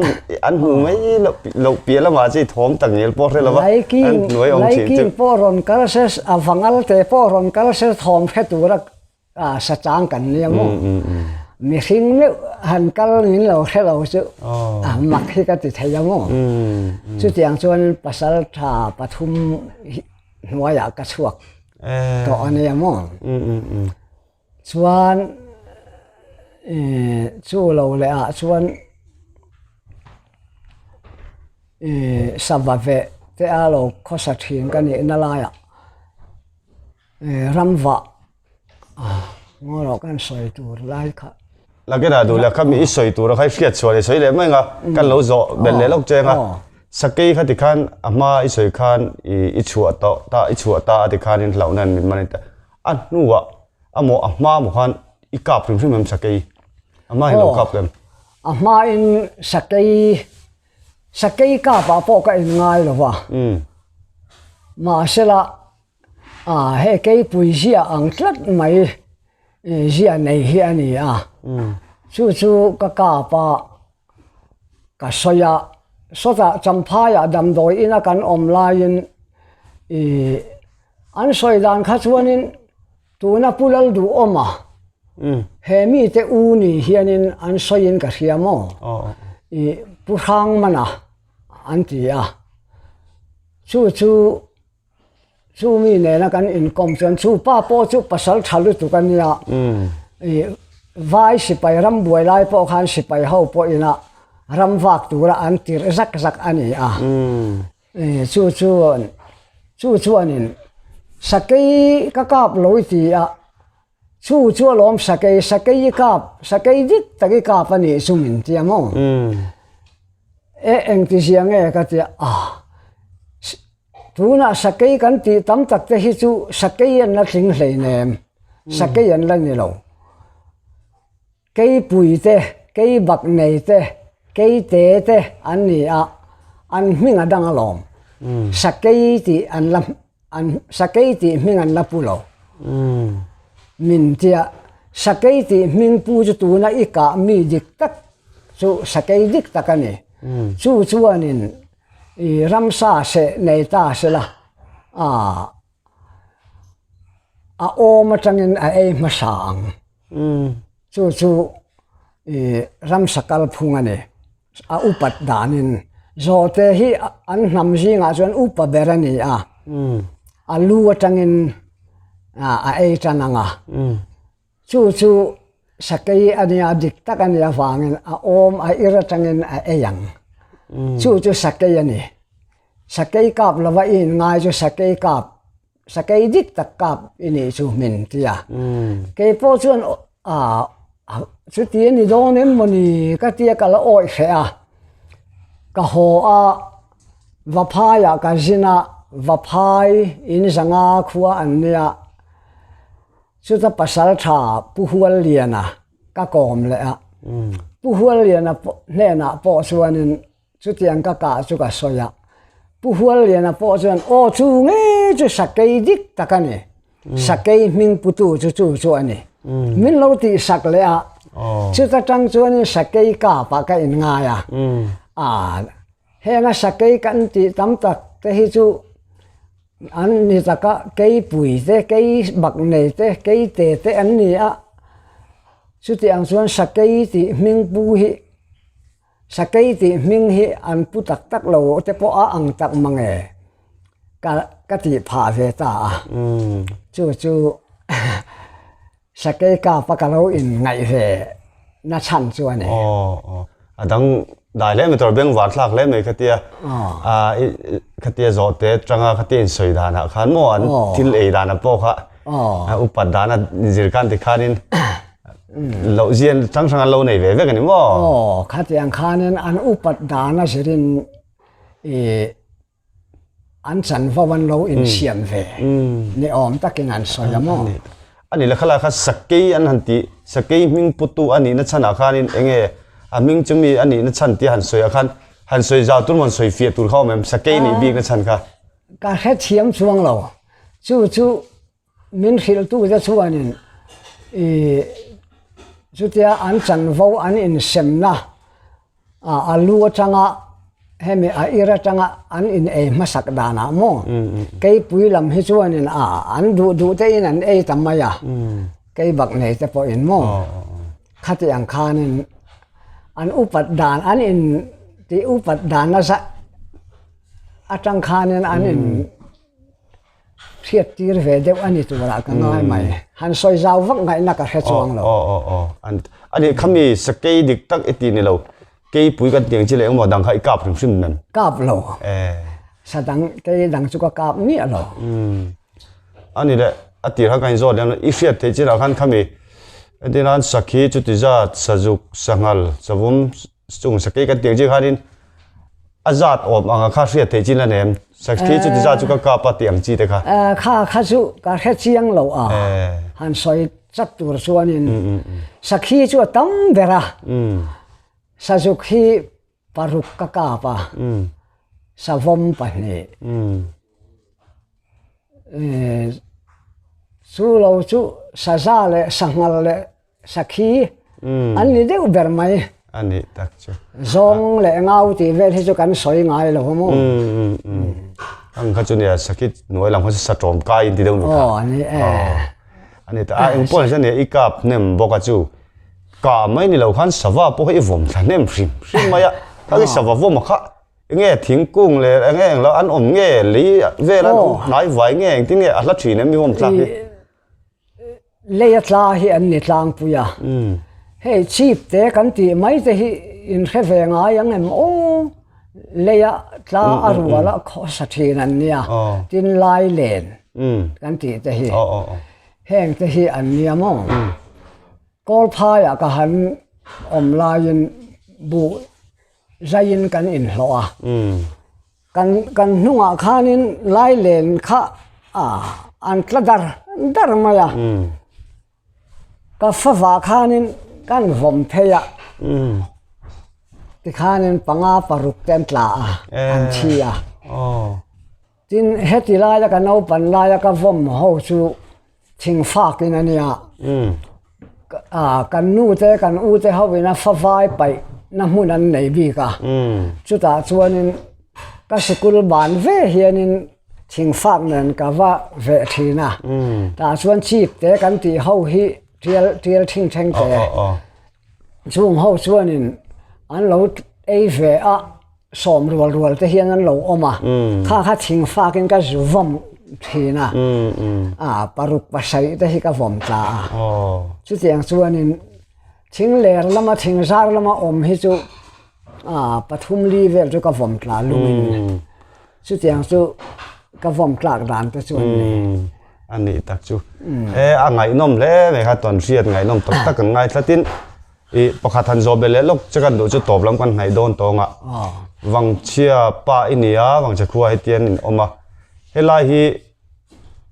an hmu mai loh loh piah lamah chu i thawm tak ngial pawh hre lo va, an hnuai awm thin chu. Laiking pawh rawn kal se, a vangal te pawh rawn kal se thawm hre tura sa chang kan nia maw. Mihring meuh han kal min lo hre lo chu mak hi ka ti thei a maw. Chutiang chuan pasal tha pathum hnuaiah ka chhuak tawh a nia maw. Chuan chu lo leh ah chuan sava veh te a lo khawsa thin ka nihna laiah ramvah ngaw rawh kan sawi tur lai kha. Lakena duh leh kha mi i sawi tur a kha i hriat chhuah leh sawi leh mai anga kan lo zawh belh leh lawk cheng a. Sakei kha tikhan a hma i sawi khan i chhuah tawh ta i chhuah ta a tikhan in hlauhna an mit man A hnuah a maw a hma maw khan i kap hrim hrim em sakei? A hma in lo kap em? A hma in sakei sakei kap ah pawh ka in ngai lo va. Mahsela a hei keipui zia ang tlat mai zia nei hi a ni a. Chu chu ka kap a ka sawi a, sawtah Champhaiah damdawi ina kan awm laiin ih an sawi dan kha chuanin tuna Pu Lalduhawma he mite u ni hianin an sawiin ka hria maw ih Pu Hrangmana an ti a, chu chu. Chu mi nena kan inkawm chuan chu pa pawh chu pasal tha lutuk a nia. I vai sipai ram buai lai pawh khan sipai ho pawh ina ram vak tura an tirh zak zak a ni a. I chu chuan chu chuanin sakei ka kap lo i ti a, chu chu alawm sakei sakei i kap sakei dik tak i kap a nih chu min ti a maw. E engtizia nge ka ti a, ah. Tunah sakei kan tih tam tak te hi chu sakei an la tling hleinem, sakei an la ni lo. Keipui te, keibak nei te, keite te an ni a, an hming a dang alawm. Sakei tih an la an sakei tih hming an la pu lo. Min tia sakei tih hming pu chu tuna i kah mi dik tak chu sakei dik tak a ni. Chu chuanin I ramsa seh nei ta sela a a awm atangin a ei hmasa ang. Chu chu i ramsa kalphung a ni. A upat danin zawhte hi an hnam zingah chuan upa ber a ni a, a lu atangin a ei tan ang a. Chu chu sakei a nia dik tak a nih avangin a awm a ir atangin a ei ang. Chu chu sakei a ni. Sakei kap lova i inngai chu sakei kap, sakei dik tak kap i nih chu min ti a. Kei pawh chuan ah chuti a ni dawn em mawni ka tia ka la awih hreh a. Ka haw a, Vaphaiah ka zin a, Vaphai in zanga khua an nia. Chuta pasal tha Pu Hualliana ka kawm leh a, Pu Hualliana hnenah pawh chuanin chutiang ka kah chu ka sawi a, Pu Hualliana pawh chuan aw chu ngei chu sakei dik tak a ni, sakei hming putu chu chu chu a ni, min lo tihsak leh a, chuta tang chuanin sakei kapah ka inngai a, aa henga sakei kan tih tam tak te hi chu An ni taka keipui te, kei bak nei te, kei te te an ni a. Chuti ang chuan sakei tih hming pu hi, sakei tih hming hi an pu tak tak lo te pawh a ang tak mang e ka ka tih phah ve ta a. Chu chu Sakei kap a ka lo in ngaih ve na chhan chu a ni. Aw aw a dang dai hle mai tur beng var thlak hle mai khatia a khatia zawh te atanga khatia in sawi dan ah khan maw an thil ei dan ah pawh kha a upat dan a zir khan tikhanin loh zian hrang hrang an lo nei ve vek a ni maw? Aw khatiang khanin an upat dan a zirin ih An chanvo an lo insiam ve ni awm takin an sawi a maw? A ni lekha lai kha sakei an han tih, Sakei hming putu a nihna chhanah khanin enge a hming chu mi a nihna chhan tia han sawi ah khan han sawi zau tur maw han sawi fiah tur kha awm em? Sakei nih bikna chhan kha. Ka hrethiam chuang lo. Chu chu min hrilhtute chuanin ih chutia an chanvo an insemna a lu atanga hemi a ir atanga an in ei hmasak danah maw keipui lam hi chuanin a an duh duh te in an ei ta mai a kei bak nei te pawhin maw khati ang khanin an upat dan an in tih upat dan nasa atang khanin an in Hriat tir ve deuh a ni turah ka ngai mai. Han sawi zau vak ngaihna ka hre chuang lo. Aw aw aw an a nih kha mi sakei dik tak i ti ni lo. Keipui kan tiang chi leh engmaw dang kha i kap hrim hrim nem. Kap lo. Sa dang kei dang chu ka kap miah lo. A ni leh a tir kha kan inzawt lem lo. I hriat theih chinah khan kha mi entirnan sakhi chuti zat sazuk sanghal savawm Chung sakei kan tiang chi khanin a zat awm anga kha hriat theih chin la nem. Sakhi chu ti zat chu ka kap a tih ang chi te kha. Kha kha chu ka hre chiang lo a. Han sawi chat tur chuanin sakhi chu a tam ber a. Sazuk hi paruk ka kap a. Savawm pahnih. Chu lo chu saza leh sanghal leh Sakhi an ni deuh ber mai. A nih tak chu. Zawng leh ngau tih vel hi chu kan sawi ngai lo maw? Ang kha chu nia sakhi hnuai lam kha chu satawm kai in ti deuh ni kha. Aw ani e. A ni ta a eng pawh ni nia i kap hnem bawk a chu kah mai ni lo khan sava pawh kha i vawm thla hnem hrim hrim mai a. Kha i sava vawm a kha enge thingkung leh enge englo an awm nge lei vel an awm hnai vai nge engtin nge a hla thin em i vawm thlak hi. Lei a tla hi an ni tlangpui a, hei chip te kan tih mai te hi in hre ve ngai ang em aw, lei a tla a rual a khawsa thin an nia, tin lai len kan tih te hi heng te hi an nia maw. Kawlphaiah ka han awm laiin buh zaiin kan inhlawh a. Kan kan hnungah khanin lailen kha an tla dar dar mai a. Ka favah khanin kan vawm phei a. Tikhanin panga paruk te an tla a, an thi a. Tin, heti laia ka naupan laia ka vawm ho chu thingfakin a nia. Kan nu te kan u te ho ina favai paih na hmun an nei bik a. Chutah chuanin ka sikul ban ve hianin thingfak nen ka va veh thin a. Tah chuan chip te kan tih ho hi tial tial thing thleng te. Chung ho chuanin an lo ei ve a. Sawm rual rual te hian an lo awm a, kha kha thing fakin ka zu vawm thin a, a paruk pasarih te hi ka vawm tla a. Chutiang chuanin thing ler lama thing zar lama awm hi chu a pathum li vel chu ka vawm tla lungin. Chutiang chu ka vawm tlak dan te chu an ni. A nih tak chu. E a ngaihnawm hle mai kha tawn hriat ngaihnawm tak tak kan ngai thlatin. I pakhat han zawh belh leh lawk che kan duh chu tawp lam kan hnaih dawn tawng a. Vangchhia pa i ni a, Vangchhe khua hetian in awm a. Helai hi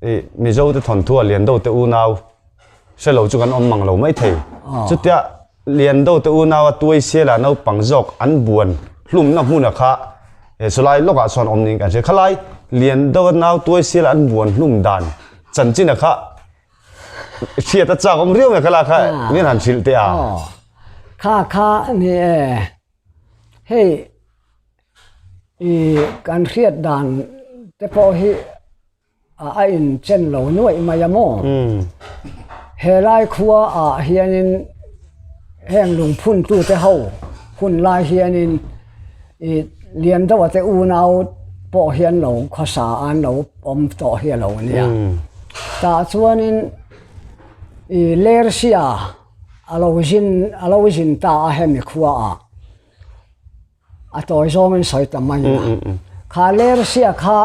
i Mizo te thawnthu a Liando te unau hre lo chu kan awm mang lo mai thei. Chutia Liando te unau a tuai siala naupang zawk an buan hlumna hmuna kha sawlai lawkah chuan awm niin kan hria. Khalai Liando a nau tuai siala an buan hlum dan chanchina kha Hriat a chak awm riau mai kha kha min han hrilh teh a. Kha kha ni e. Hei i kan hriat dan te pawh hi a in chen lo nuaih mai a maw. He lai khua ah hianin heng lungphun tu te ho hun lai hianin i lian deuh a te unau pawh hian lo khawsa an lo awm tawh hi a lo nia. Tah chuanin i Lersia a lo zin a lo zin ta a hemi khuaah a tawi zawngin sawi ta mai a. Kha Lersia kha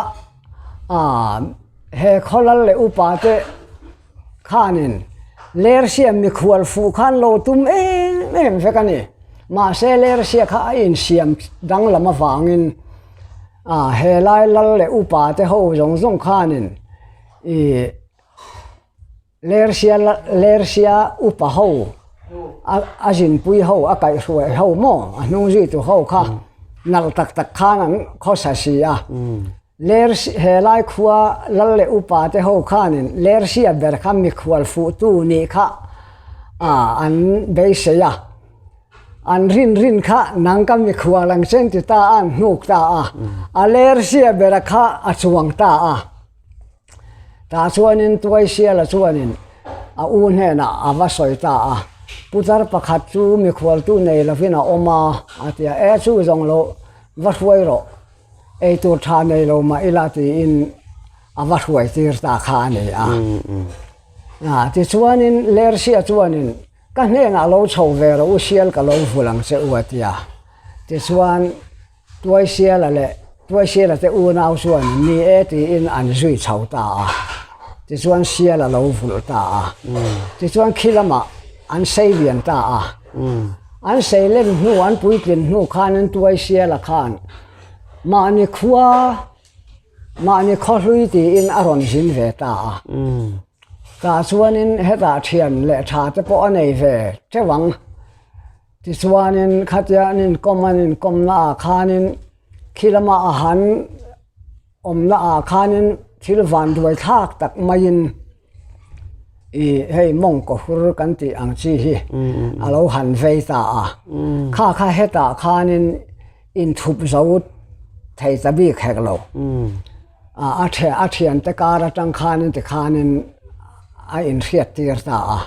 ah he khawlal leh upa te khanin Lersia mikhual fuh khan lo tum em em vek a ni. Mahse Lersia kha a insiam danglam avangin A he lai lal leh upa te ho zawng zawng khanin i Lersia Lersia upa ho. A zinpui ho, a kaihhruai ho maw, a hnung zuitu ho kha nalh tak tak khan an khawsa si a. Lersi, helai khua lal leh upa te ho khanin Lersia ber kha mikhual fuhtu nih kha an beisei a. An rin rin kha nang ka mikhual ang chen ti ta a, an hnuk ta a. A Lersia bera kha a chuang ta a. Tah chuanin Tuaisiala chuanin a u hnenah a va sawi ta a, Putar pakhat chu mikhualtu nei lovin a awm a, a ti a, E chu zawng lo va hruai rawh, eitur tha nei lo mah ila tiin a va hruai tir ta kha a ni a. Tichuanin Lersia chuanin Ka hnenah lo chho ve rawh u, sial ka lo vul ang che u a ti a. Tichuan Tuaisiala leh Tuaisiala te unau chuan ni e tiin an zui chho ta a, tichuan sial a lo vulh ta a, tichuan khi lamah an sei lian ta a, an sei len hnu an puitlin hnu khanin Tuaisiala khan mahni khua mahni khawhlui tiin a rawn zin ve ta a, tah chuanin hetah thian leh tha te pawh a nei ve teuh ang. Tichuanin khatia an inkawm an inkawmna ah khanin khi lama a han awmna ah khanin thil vanduai thlak tak maiin ih hei mawngkaw hur kan tih ang chi hi a lo han vei ta a. Kha kha hetah khanin inthup zo thei ta bik hek lo. A a thiante kar atang khanin tikhanin a inhriat tir ta a.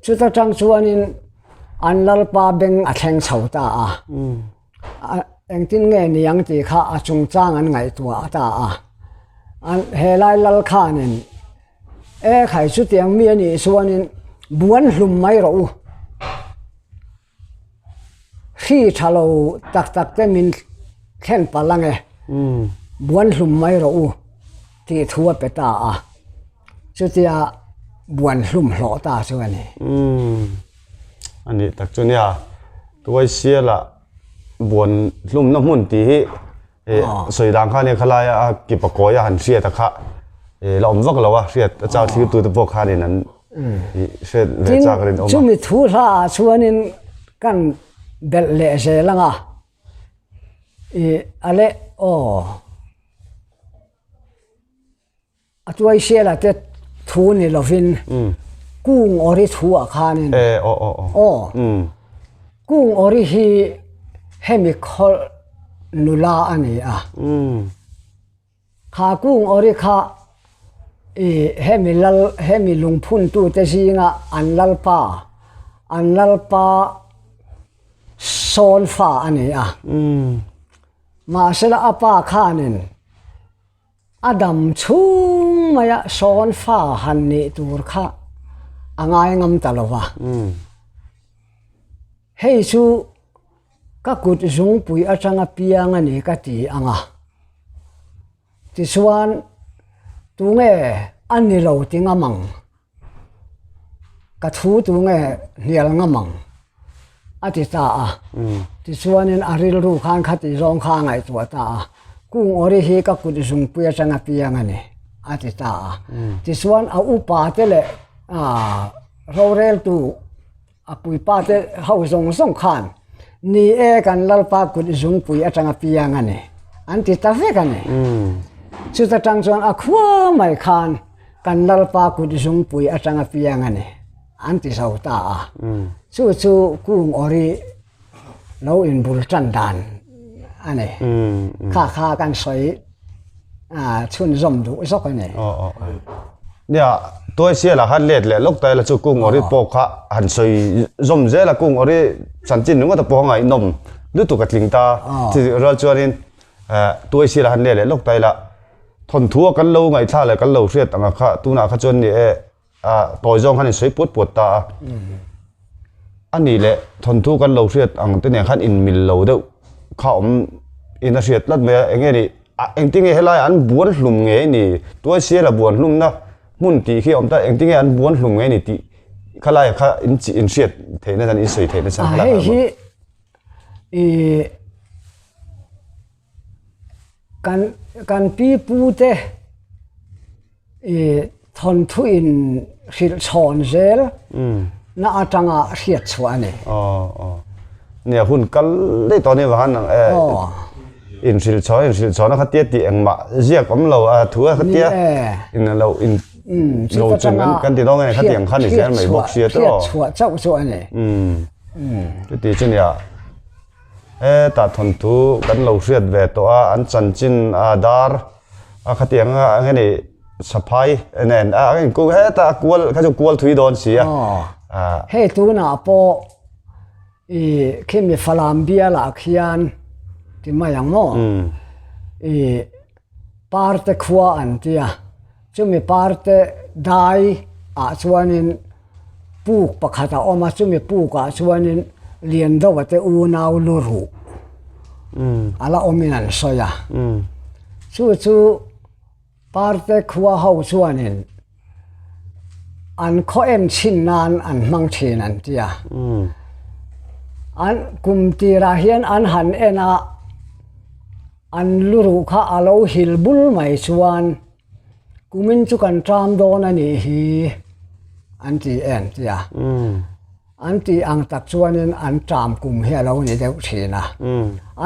Chuta tang chuanin an lalpa beng a thleng chho ta a. Engtin nge ni ang tih kha a chungchang an ngaihtuah ta a. An helai lal khanin e khai chutiang mi a nih chuanin buan hlum mai rawh u. Hri tha lo tak tak te min thlen palh ang e, buan hlum mai rawh u tih thu a pe ta a, chutia buan hlum hlawh ta chu a ni. A nih tak chu nia, Tuaisiala buan hlumna hmun tih hi sawi dan kha nia khalai a kipa kawi a han hriat a kha la awm vak lo a hriat a chau thlir tute pawh khanin an hriat ve chak rin awm a. Chumi thu hla ah chuanin kan belh leh zel ang a i a leh aw. A tuaisiala te thu ni lovin kung awri thu ah khanin aw kung awri hi hemi khawlh nula a ni a kha kung awri kha ih hemi lal hemi lungphun tute zinga an lalpa an lalpa sawn fa a ni a mahsela a pa khanin. A dam chhung maia sawn fa han nih tur kha a ngai ngam ta lo va. Hei chu ka kut zungpui atanga piang a ni ka ti ang a. Tichuan tunge a ni lo ti ngam ang? Ka thu tu nge hnial ngam ang a ti ta a. Tichuanin a rilru khan khati zawng kha a ngaihtuah ta a. Kung awri hi ka kut zungpui atanga piang a ni a ti ta a. Tichuan a upa te leh roreltu A puipa te ho zawng zawng khan, Ni e, kan Lalpa kut zungpui atanga piang a ni, an ti ta vek a ni. Chuta tang chuan a khua mai khan kan Lalpa kut zungpui atanga piang a ni, an ti zo ta a. Chu chu kung awri lo inbul tan dan a ni. Kha kha kan sawi chhunzawm duh zawk a ni. Nia, Tuaisiala khan let leh lawk ta ila chu kung awri pawh kha han sawi zawm zel a, kung awri chanchin ringawt a pawh a ngaihnawm lutuk a tling ta. Chutih rual chuanin Tuaisiala han let leh lawk ta ila thawnthu a kan lo ngaihthla leh kan lo hriat ang a kha tunah kha chuan ni e A tawi zawng khan in sawi puat puat ta a. A nih leh thawnthu kan lo hriat ang te nen khan in mil lo deuh kha awm in a hriat tlat mai a. Enge nih engtin nge helai an buan hlum nge ni Tuaisiala buan hlumna hmun tih khi a awm ta engtin nge an buan hlum nge ni tih khalai kha in in hriat theihna chan in sawi theihna chan khalai kha. Hei hi ih Kan kan pi pu te ih thawnthu in hrilh chhawn zel. na atanga hriat chhuah a ni. Aw aw. Nia hun kal daih tawh ni vahan ang e. Inhrilh chhawn inhrilh chhawn a khatia tih engmah ziak awm lo a thu a khatia in lo in lo chung kan kan ti dawn nge khatiang khan i zel mai bawk sia tawh. Hriat chhuah chauh chu a ni. Chuti chu nia hetah thawnthu kan lo hriat ve tawh a an chanchin a dar a khatiang a eng nge ni saphai nen a hetah a kual kha chu kual thui dawn si a. Hei tunah pawh I khimi Falam bialah khian ti mai ang maw? I Parte khua an ti a, chumi Parte dai ah chuanin puk pakhat a awm a, chumi puk ah chuanin Liandoa te unau lu ruh a la awmin an sawi a. Chu chu Parte khua ho chuanin an khaw en chhin nan an hmang thin an ti a. An kum tirah hian an han en a, an lu ruh kha a lo hil bul mai chuan kumin chu kan ṭam dawn a nih hi an ti en ti a. An tih ang tak chuanin an ṭam kum hi a lo ni deuh thin a.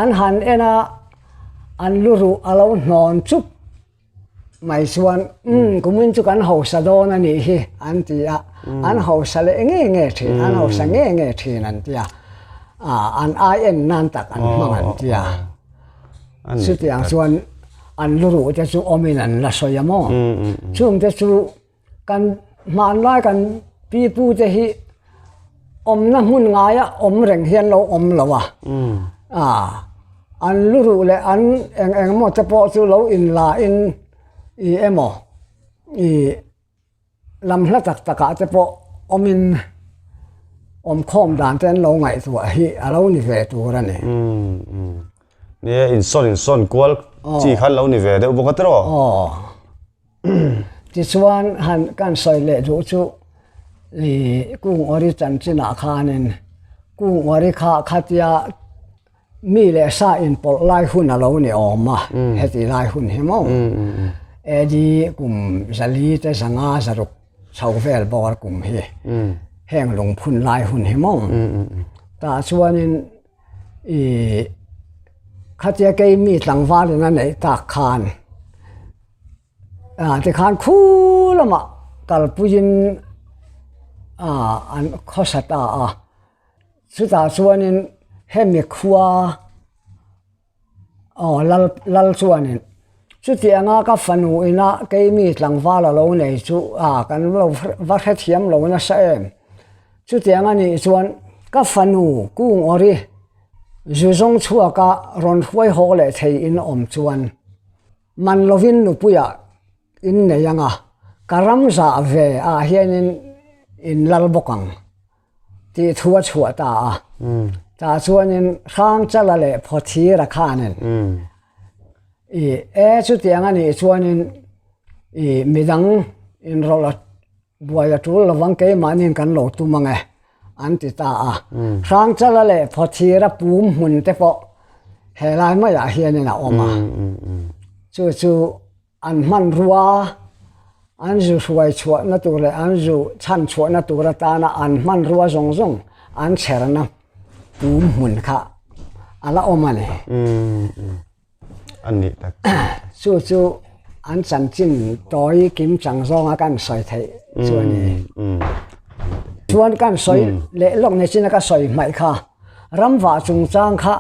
An han en a, an lu ruh a lo hnawn chup mai chuan umm kumin chu kan hausa dawn a nih hi an ti a, an hausa leh nge nge thin, an hausa nge nge thin an ti a, ah an ai en nan tak an hmang an ti a. Chutiang chuan an lu ruh te chu awmin an la sawi a maw? Chungte chu Kan hmanlai kan pipu te hi awmna hmun ngaia awm reng hian lo awm lo a, an lu ruh leh an eng eng emaw te pawh chu lo inla in i emaw i lam hla tak takah te pawh awmin awmkhawm dan te an lo ngaihtuah hi a lo ni ve tur a ni. Nia insawn insawn kual chi khan lo ni ve deuh bawk a tiraw? Aw. Tichuan han kan sawi leh duh chu i kung awri chanchinah khanin kung awri kha khatia mi leh sa inpawlh lai hun a lo ni awm a, heti lai hun hi maw? AD kum zali te zanga zaruk chho vel bawr kum hi heng lungphun lai hun hi maw? Tah chuanin i khatia kei mi tlangvalin a neih tak khan ah tikhan khu lamah kalpuiin ah an khawsa ta a chutah chuanin hemi khua aw lal lal chuanin chuti anga ka fanu ina keimi tlangval a lo nei chu ah kan lo va hrethiam lo nasa em. Chutiang a nih chuan ka fanu kung awri zu zawng chhuaka rawn hruai haw leh thei in awm chuan man lovin nupuiah in nei ang a, ka ram zah ve ah hianin in lal bawk ang tih thu a chhuah ta a. Tah chuanin Hrangchala leh Phawthira khanin i e chutiang a nih chuanin i midang inrawlh a Buai a tul lovang keimahniin kan lo tum ang e, an ti ta a. Hrangchala leh Phawthira pum hmun te pawh he lai maiah hianin a awm a. Chu chu an hmanrua, an zu hruai chhuahna tur leh an zu chhan chhuahna tur atana an hmanrua zawng zawng an chherna pum hmun kha a la awm a ni. A nih tak chu. Chu chu an chanchin tawi kim chang zawnga kan sawi theih chu a ni. Chuan kan sawi leh lawk ni chin a ka sawi hmaih kha ramvah chungchang kha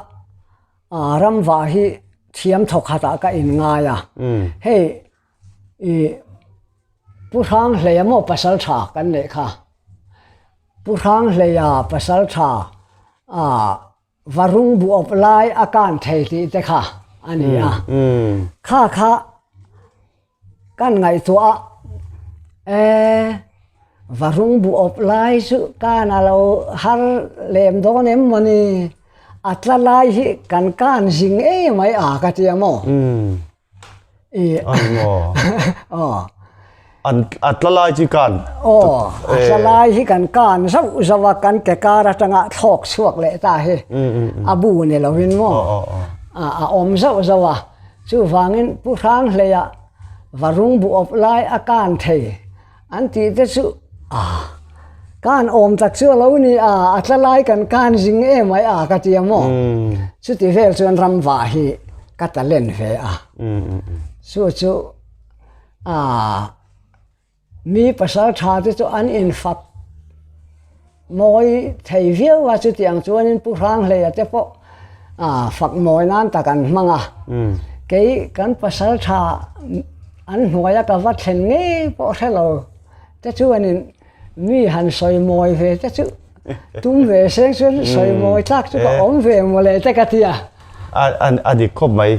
ramvah hi thiam thawk khatah ka inngai a. Hei i Pu Hranghleia maw pasal tha kan neih kha. Pu Hranghleia pasal tha Varung buawp lai a kan thei tih te kha a ni a. Kha kha kan ngaihtuah a, e, varung buawp lai chu kan a lo har lem dawn em maw ni? A tla lai hi kan kan zing emai a ka ti a maw? I An maw? Aw. An a tla lai chi kan. Aw, a tla lai hi kan kan zauh zauh a, kan ke kar atanga thlawk chhuak leh ta hi. A bu ni lovin maw? A a awm zauh zauh a. Chuvangin Pu Hranghleia varung bu awp lai a kan thei an tih te chu a. Kan awm tak chu a lo ni a, a tla lai kan kan zing em ai a ka ti a maw? Chuti vel chuan ramva hi ka talent ve a. Chu chu aa mi pasal tha te chu an infak mawi thei viau a, chutiang chuanin Pu Hranghleia te pawh aa fak mawi nan tak an hmang a. Kei kan pasal tha an hnuaia ka va thlen ngei pawh hre lo te chuanin Mi han sawi mawi ve te chu tum ve seng chuan sawi mawi tlak chu ka awm ve mawle te ka ti a. A dik khawp mai.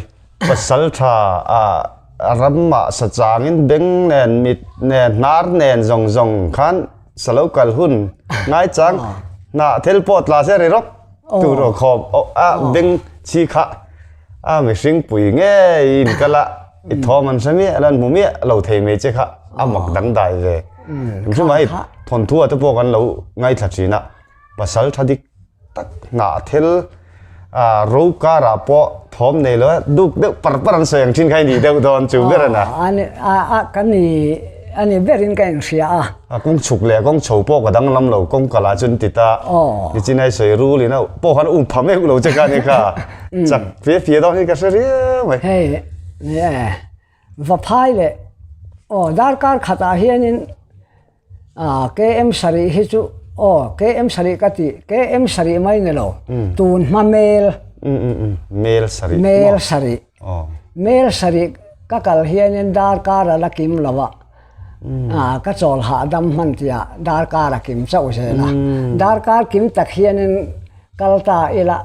Pasal tha a ramah sa changin beng nen mit nen hnar nen zawng zawng khan sa lo kal hun ngai chang hnah thil pawh tla se ri rawk tur aw khawm a beng chi kha a mihring pui ngei in kal a i thawm an hre miah lo an hmu miah lo thei mai che kha a mak dangdai ve. Engthil mai thawnthu ah te pawh kan lo ngaithla thin a, pasal tha dik tak hnah thil ah ro kar ah pawh thawm nei lo a duk deuh par par an sawi ang thin kha i nih deuh dawn chu ber a na. A ka ni a ni berin ka inhria a. A kawng chhuk leh kawng chho pawh ka danglam lo kawng kal ah chuan ti ta nichin ai sawi rul in a pawh khan um pha meuh lo che kha ni kha chak fia fia dawn hi ka hre riau mai. Hei ni e. Vaphai leh aw darkar khatah hianin ah KM sarih hi chu aw KM sarih ka tih KM sarih mai ni lo tun hma mel mel sarih mel sarih mel sarih ka kal hianin darkar a la kim lo a ah ka chawl hahdam hman tihah darkar a kim chauh zel a darkar kim tak hianin Kal ta ila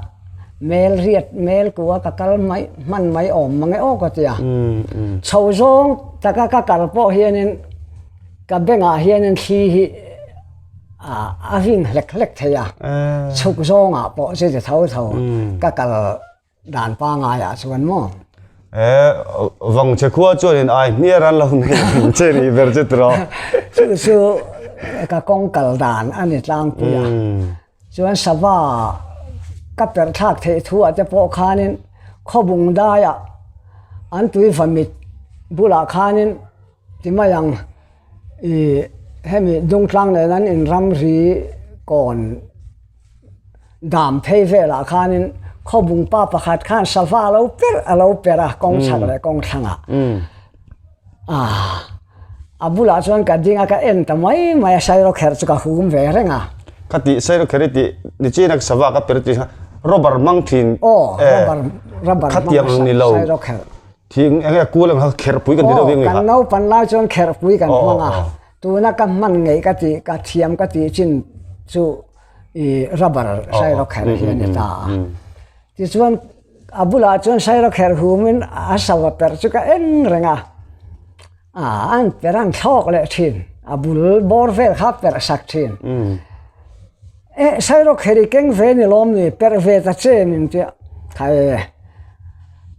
mel riat mel kua ka kal mai hman mai awm mang e aw ka ti a. Chho zawng taka ka kal pawh hianin ka bengah hianin thli hi a ring hlek hlek thei a. Chhuk zawngah pawh chuti tho tho ka kal dan pangaiah chuan maw. E vang che khua chuanin ai hmiar an lo nei ang che nih ber che tiraw. Chu chu ka kawng kal dan a ni tlangpui a. Chuan sava ka perh thlak theih thu ah te pawh khanin khawbung daiah an tui va mit bulah khanin ti mai ang ih hemi dungtlang nen an inramri kawn dam phei velah khanin khawbung pa pakhat khan sava a lo perh a lo perh a kawng chhak leh kawng thlangah ah. A bulah chuan ka ding a, ka en ta mai mai a, sairawkherh chu ka hum ve reng a. Ka tih sairawkherh i tih ni chin a sava ka per tih kha rubber hmang thin Aw, rubber rubber hmang a ni lo. Sairawkherh. Thing eng nge kul ang kha kherhpui kan ti deuh Aw, kan naupan lai chuan kherhpui kan hmang a. Tuna ka hman ngeih ka tih ka thiam ka tih chin chu i rubber sairawkherh hi a ni ta a. Tichuan a bulah chuan sairawkherh humin a sava perh chu ka en reng a. Ah, an perh an thlawk leh thin. A bul bawr vel kha perh sak thin. Eh, sairawkherh i keng ve ni lawm ni, perh ve ta che min tia. Khai,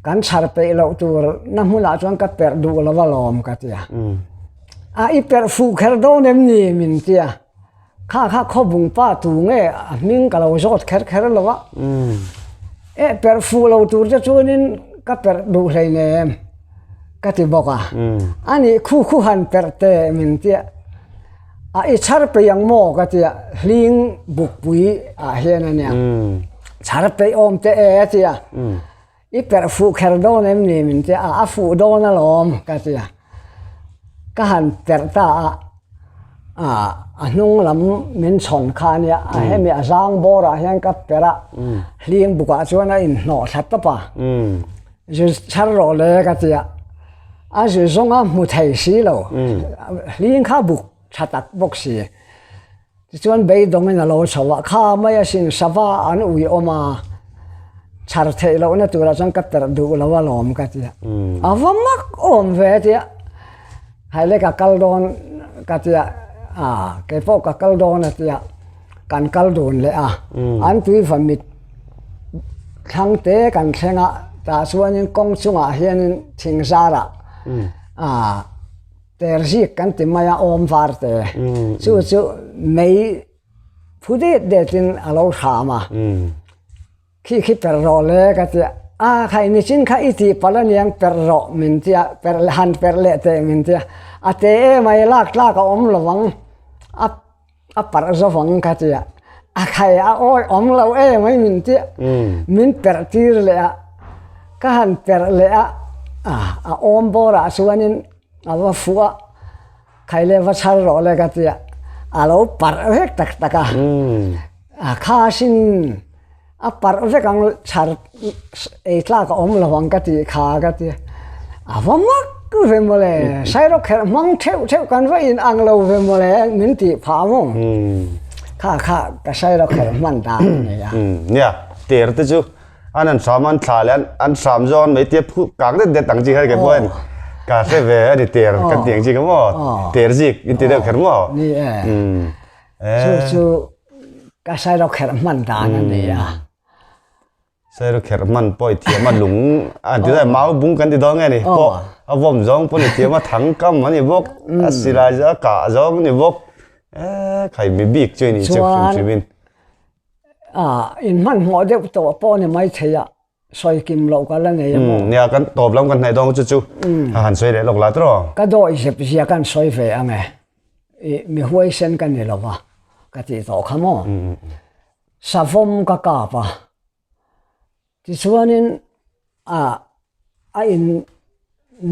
kan chhar peih loh tur na hmunah chuan ka perh duh lo alawm ka tia. Ah, i perh fuh kher dawn em ni min tia. Kha kha khawbung pa tu nge a hming ka lo zawt kher kher lo a. E perh fuh lo tur te chuanin ka perh duh hleinem ka ti bawk a. Ani khu khu han perh teh min tia a i chhar peih ang maw ka tia hling bukpui ah hian a nia. Chhar peih awm teh e a tia. I perh fuh kher dawn em ni min tia a, a fuh dawn alawm ka ti a. Ka han perh ta a, ah a hnung lam min chhawn kha a nia, a hemi a zang bawrah hian ka perh a, hling bukah chuan a inhnawh thla tawp a, zu chhar rawh le ka ti a, a zu zawng a hmu thei si lo, hling kha buk tha tak bawk si. Tichuan beidawngin a lo chho a, kha mai asin sava an ui awm a, chhar theih lohna turah chuan ka perh duh lo alawm ka ti a, a va mak awm ve a ti a, haile ka kal dawn ka ti a, ah keipawh ka kal dawn a ti a, kan kal dun leh a, an tui va mit thlang te kan thleng a, tah chuanin kawng chungah hianin thing zarah ah. Terzik kan ti mai a, awm var te. Chu chu mei phu det det in a lo hram a. Khi khi per rawh le ka ti a, a khai nichin kha i tih palh aniang per rawh min ti a, per han per leh teh min ti a, a te em ai lak tlak a awm lo ang a. A parh zo vang ka ti a, a khai a awi awm lo em mai min ti a, min perh tir leh a, ka han perh leh a, a awm bawrah chuanin a va fuh a, khai le va chhar rawh le ka ti a, a lo parh vek tak tak a, a khasin A parh vek ang chhar ei tlak a awm lo ang ka tih kha ka ti. A va mak ve mawle, Sairawk kherh hmang theuh theuh kan va in ang lo ve mawle min tih phah maw? Kha kha ka Sairawk kherh hman dan a ni a. Nia, ter te chu an an hram an thla leh an hram zawng an mei tia phu kang det det ang chi kha ke pawh en ka hre ve a ni ter kan tih ang chi kha maw? Ter zik in ti deuh kher maw? Ni e. Chu chu ka sairawkherh hman dan a ni a. Sairawkherh hman pawh i thiam a lung a ti daih mau bung kan ti dawn nge ni pawh a vawm zawng pawh ni thiam a thang kam a ni bawk a silai zawng a kah zawng a ni bawk eh khai mi bik chu i nih chu hrim hrim in. Chuan in hmanhmawh deuh tawh pawh a ni maithei a. Sawi kim loh ka la nei a maw? Nia, kan tawp lam kan hnaih dawn chu chu a han sawi leh lawk la tiraw? Ka dawi zep zia kan sawi ve ang e. I mi huaisen ka ni lo va, ka tih tawh kha maw? Savawm ka kap a, tichuanin a a in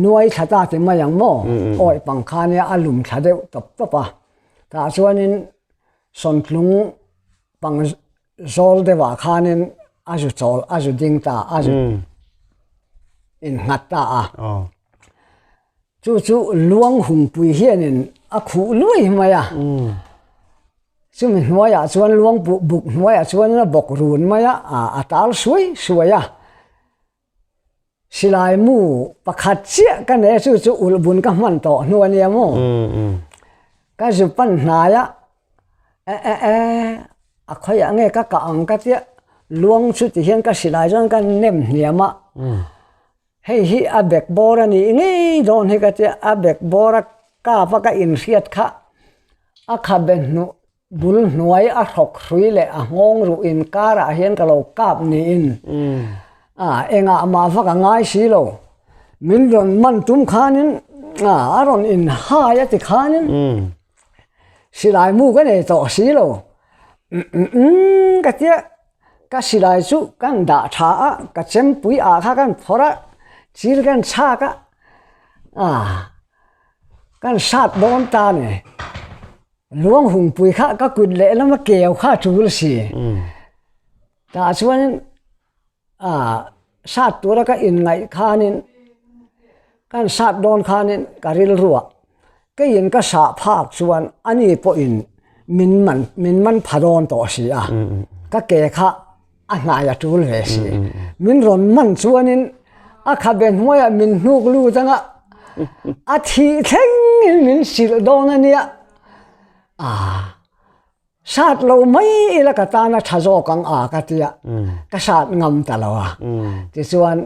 nuai thla ta ti mai ang maw? Awih pang kha nia a lum thla deuh tawp tawp a, tah chuanin sawntlung pang Zawl deuhah khanin a zu chawl, a zu ding ta, a zu innghat ta a. Chu chu luang hungpui hianin a khuh luai mai a. Chumi hnuaiah chuan luang buk hnuaiah chuanin a bawk run mai a, a tal suai suai a. Silai mu pakhat chiah ka nei a chu chu ulh bun ka hman tawh hnu a nia maw? Ka zu pan hnai a, e e e a khawiah nge ka kah ang ka tia luang chu ti hian ka silai chuan ka nem hniam a, hei hi a bek bawr a nih ngei dawn hi ka tia a bek bawr a kap a ka inhriat kha a khabe hnuh Bul hnuai a hrawk hrui leh a nghawng ruh inkarah hian ka lo kap niin a engah mah vak a ngai si lo. Min rawn man tum khanin a a rawn inhai a ti khanin silai mu ka nei tawh si lo. Umm ka tia ka silai chu kan dah tha a, ka chempui ah kha kan phawrh a, chil kan chhak a, a kan sat dawn ta ni. Luang hungpui kha ka kut lehlam a keu kha a tul si. Tah chuan ah sat tura ka inngaih khanin kan sat dawn khanin ka rilruah keiin ka sah phak chuan ani pawhin min man min man pha dawn tawh si a. Ka ke kha a hnai a tul ve si. Min rawn man chuanin a khabe hnuaiah min hnuk lut anga a thih thlengin min silh dawn a nia. Ah, sat lo mai ila ka tan a tha zawk ang a ka tia ka sat ngam ta lo a. Tichuan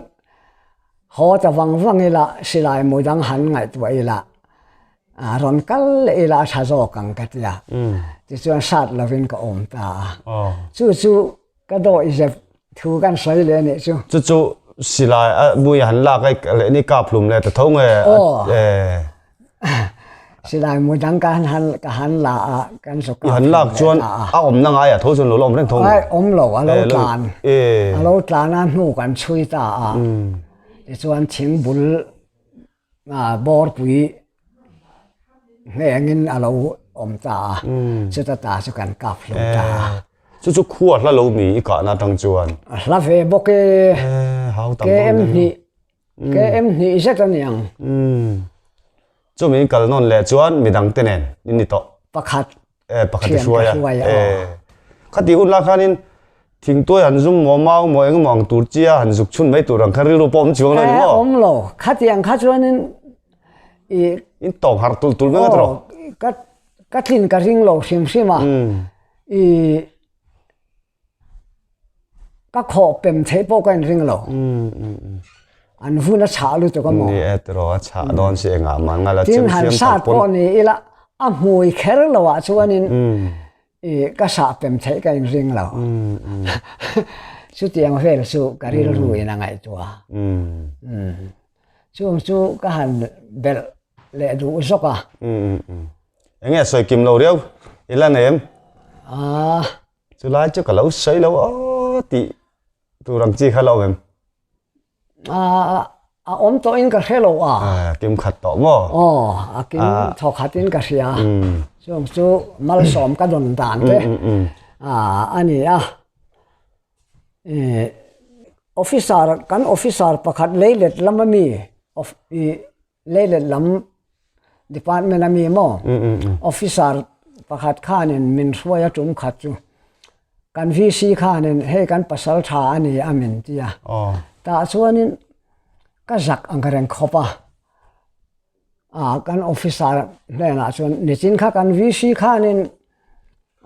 haw ta vang vang ila silai mu dang han ngaihtuah ila a rawn kal leh ila a tha zawk ang ka ti a tichuan sat lovin ka awm ta a chu chu ka dawih zep thu kan sawi leh anih chu chu chu silai a mui han lak ai leh ni kap hlum leh ta tho nge silai mu dang ka han ka han la a kan zu kap han lak chuan a awm na ngai a tho chuan lo awm reng tho ai awm lo a lo tlan a lo tlan a hnu kan chhui ta a tichuan thing bul Bawrpui nghengin a lo awm ta a, chuta ta chu kan kap hlum ta a. Chu chu khua hla lo mi i kahna atang chuan? A hla ve bawk e. KM hnih, KM hnih zet a ni ang. Chumi in kal nawn leh chuan midang te nen in ni tawh? Pakhat. Eh, pakhat i hruai a. Eh, khati hun la khanin thingtuai han zum maw mau maw engemaw ang tur chia han zuk chhun mai tur ang kha rilru pawh awm chuang lo ni maw? Awm lo. Khati ang kha chuanin i in tawng har tul tul vek a tawh. Ka ka tlin ka ring lo hrim hrim a. I Ka khawh pem theih pawh ka inring lo. An vun a chhah lutuk a maw? Ni e tiraw a chhah dawn si engah mah ngal a chem siam Tin han sat pawh ni ila a hmui kher lo ah chuanin i ka sah pem theih ka inring lo. Chutiang vel chu ka rilru in a ngaihtuah. Chung chu ka han belh leh duh zawk a. Enge sawi kim lo riau? I la nei em? Chu lai chu ka lo sawi lo aw tih tur ang chi kha la awm em? A awm tawhin ka hre lo a. Kim khat tawh maw? Aw, a kim thaw khatin ka hria. Chung chu malsawm ka dawn dan te a ni a. Officer, kan officer pakhat leilet lama mi Leilet lam department a mi maw? Officer pakhat khanin min hruai a tum khat chu kan VC khanin hei kan pasal tha a ni a min ti a. Tah chuanin ka zak ang reng khawp a. A kan officer hnenah chuan nichin kha kan VC khanin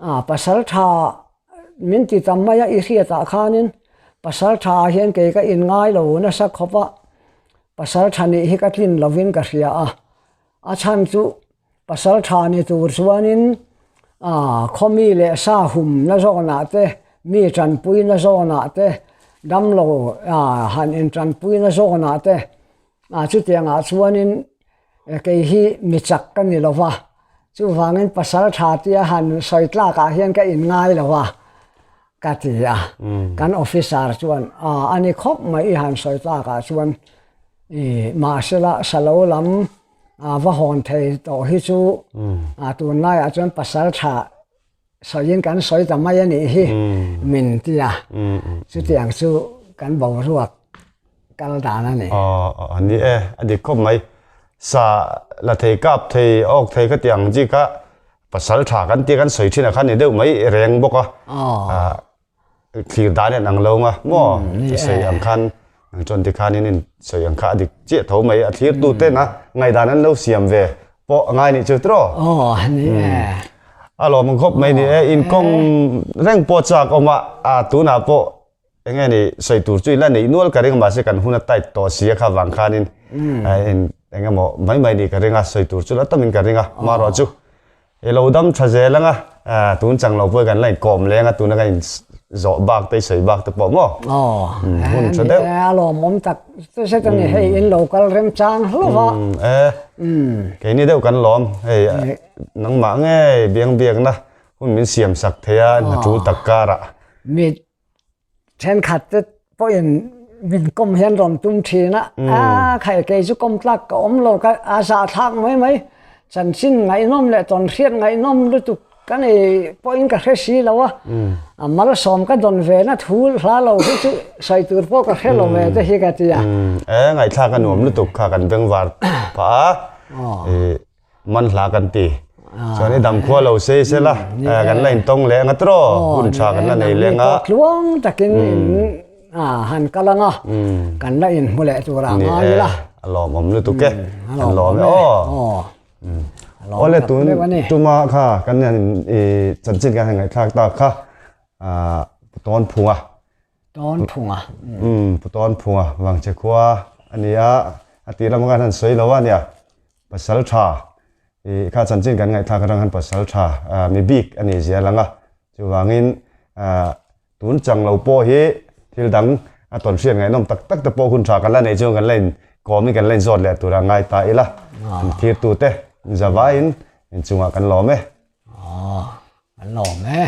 a pasal tha min ti tam mai a i hriatah khanin pasal tha ah hian kei ka inngai lo nasa khawp a. Pasal tha nih hi ka tlin lovin ka hria a, a chhan chu pasal tha ni tur chuanin aah khawmi leh sa humna zawnah te, mi tanpuina zawnah te, damlo aah han intanpuina zawnah te ah chutiangah chuanin kei hi mi chak ka ni lova, chuvangin pasal tha tia han sawi tlakah hian ka inngai lo a. Ka ti a, kan officer chuan a ni khawp mai i han sawi tlakah chuan i mahsela salo lam va hawn thei tawh hi chu tunlaiah chuan pasal tha sawiin kan sawi ta mai a nih hi min ti a, chutiang chu kan boruak kal dan a ni. Aw ni e, a dik khawp mai. Sa la thei kap thei awk thei khatiang chi kha Pasal tha kan tia kan sawi thin ah khan ni deuh mai reng bawk a, thlir dan hian ang lo nga maw a sawi ang khan ang chuan tikhan in in sawi ang kha a dik chiah tho mai a thlir tu ten a ngaihdan an lo siam ve pawh a ngai nih chu tiraw a lawm ang khawp mai ni e inkawm reng pawh chak awm a tunah pawh Eng nge ni sawi tur chu i la neih nual ka ring a mahse kan hun a tight tawh si a kha vang khanin eng emaw mai mai nih ka ring a sawi tur chu la tamin ka ring a marawh chu i lo dam tha zel ang a tun chang lo pawh kan la inkawm leng a tuna kan in zawh bak te i sawi bak te pawh maw hun tha deuh a lawmawm tak zet a ni hei in lo kal remchang hlauh a e keini deuh kan lawm hei nangmah ngei biang biakna hun min siam sak thei a hna tul tak karah Thenkhat te pawhin min kawm hian rawn tum thin a, a khai kei chu kawm tlak ka awm lo ka a zah thlak mai mai, chanchin ngaihnawm leh tawn hriat ngaihnawm lutuk ka nei pawhin ka hre si lo a, a malsawm ka dawn ve na thu hla lo hi chu sawi tur pawh ka hre lo ve te hi ka ti a. E ngaihthlak a nuam lutuk kha kan bengvar phah a, Man hla kan ti. Chuan i dam khua lo sei se la, kan la intawng leh anga tiraw, hun tha kan la nei leh anga. Tluang takin in han kal anga, kan la inhmu leh tur a ngai ila. A lawmawm lutuk e, kan lawm e aw. Awle tun tuma kha kan hian i chanchin kan han ngaihthlak tak kha Pu Tawn Phunga. Tawn Phunga. Pu Tawn Phunga Vangchhe khua a ni a, a tih lam khan han sawi lo a nia. Pasal tha i kha chanchin kan ngaihthlak atang khan pasal tha mi bik a nih zia lang a, chuvangin tun chang lo pawh hi thil dang a tawn hriat ngaihnawm tak tak te pawh hun tha kan la neih chuan kan la in kawm in kan la in zawt leh tur a ngai ta ila, an thirtu te zavaiin inchungah kan lawm e. Kan lawm e.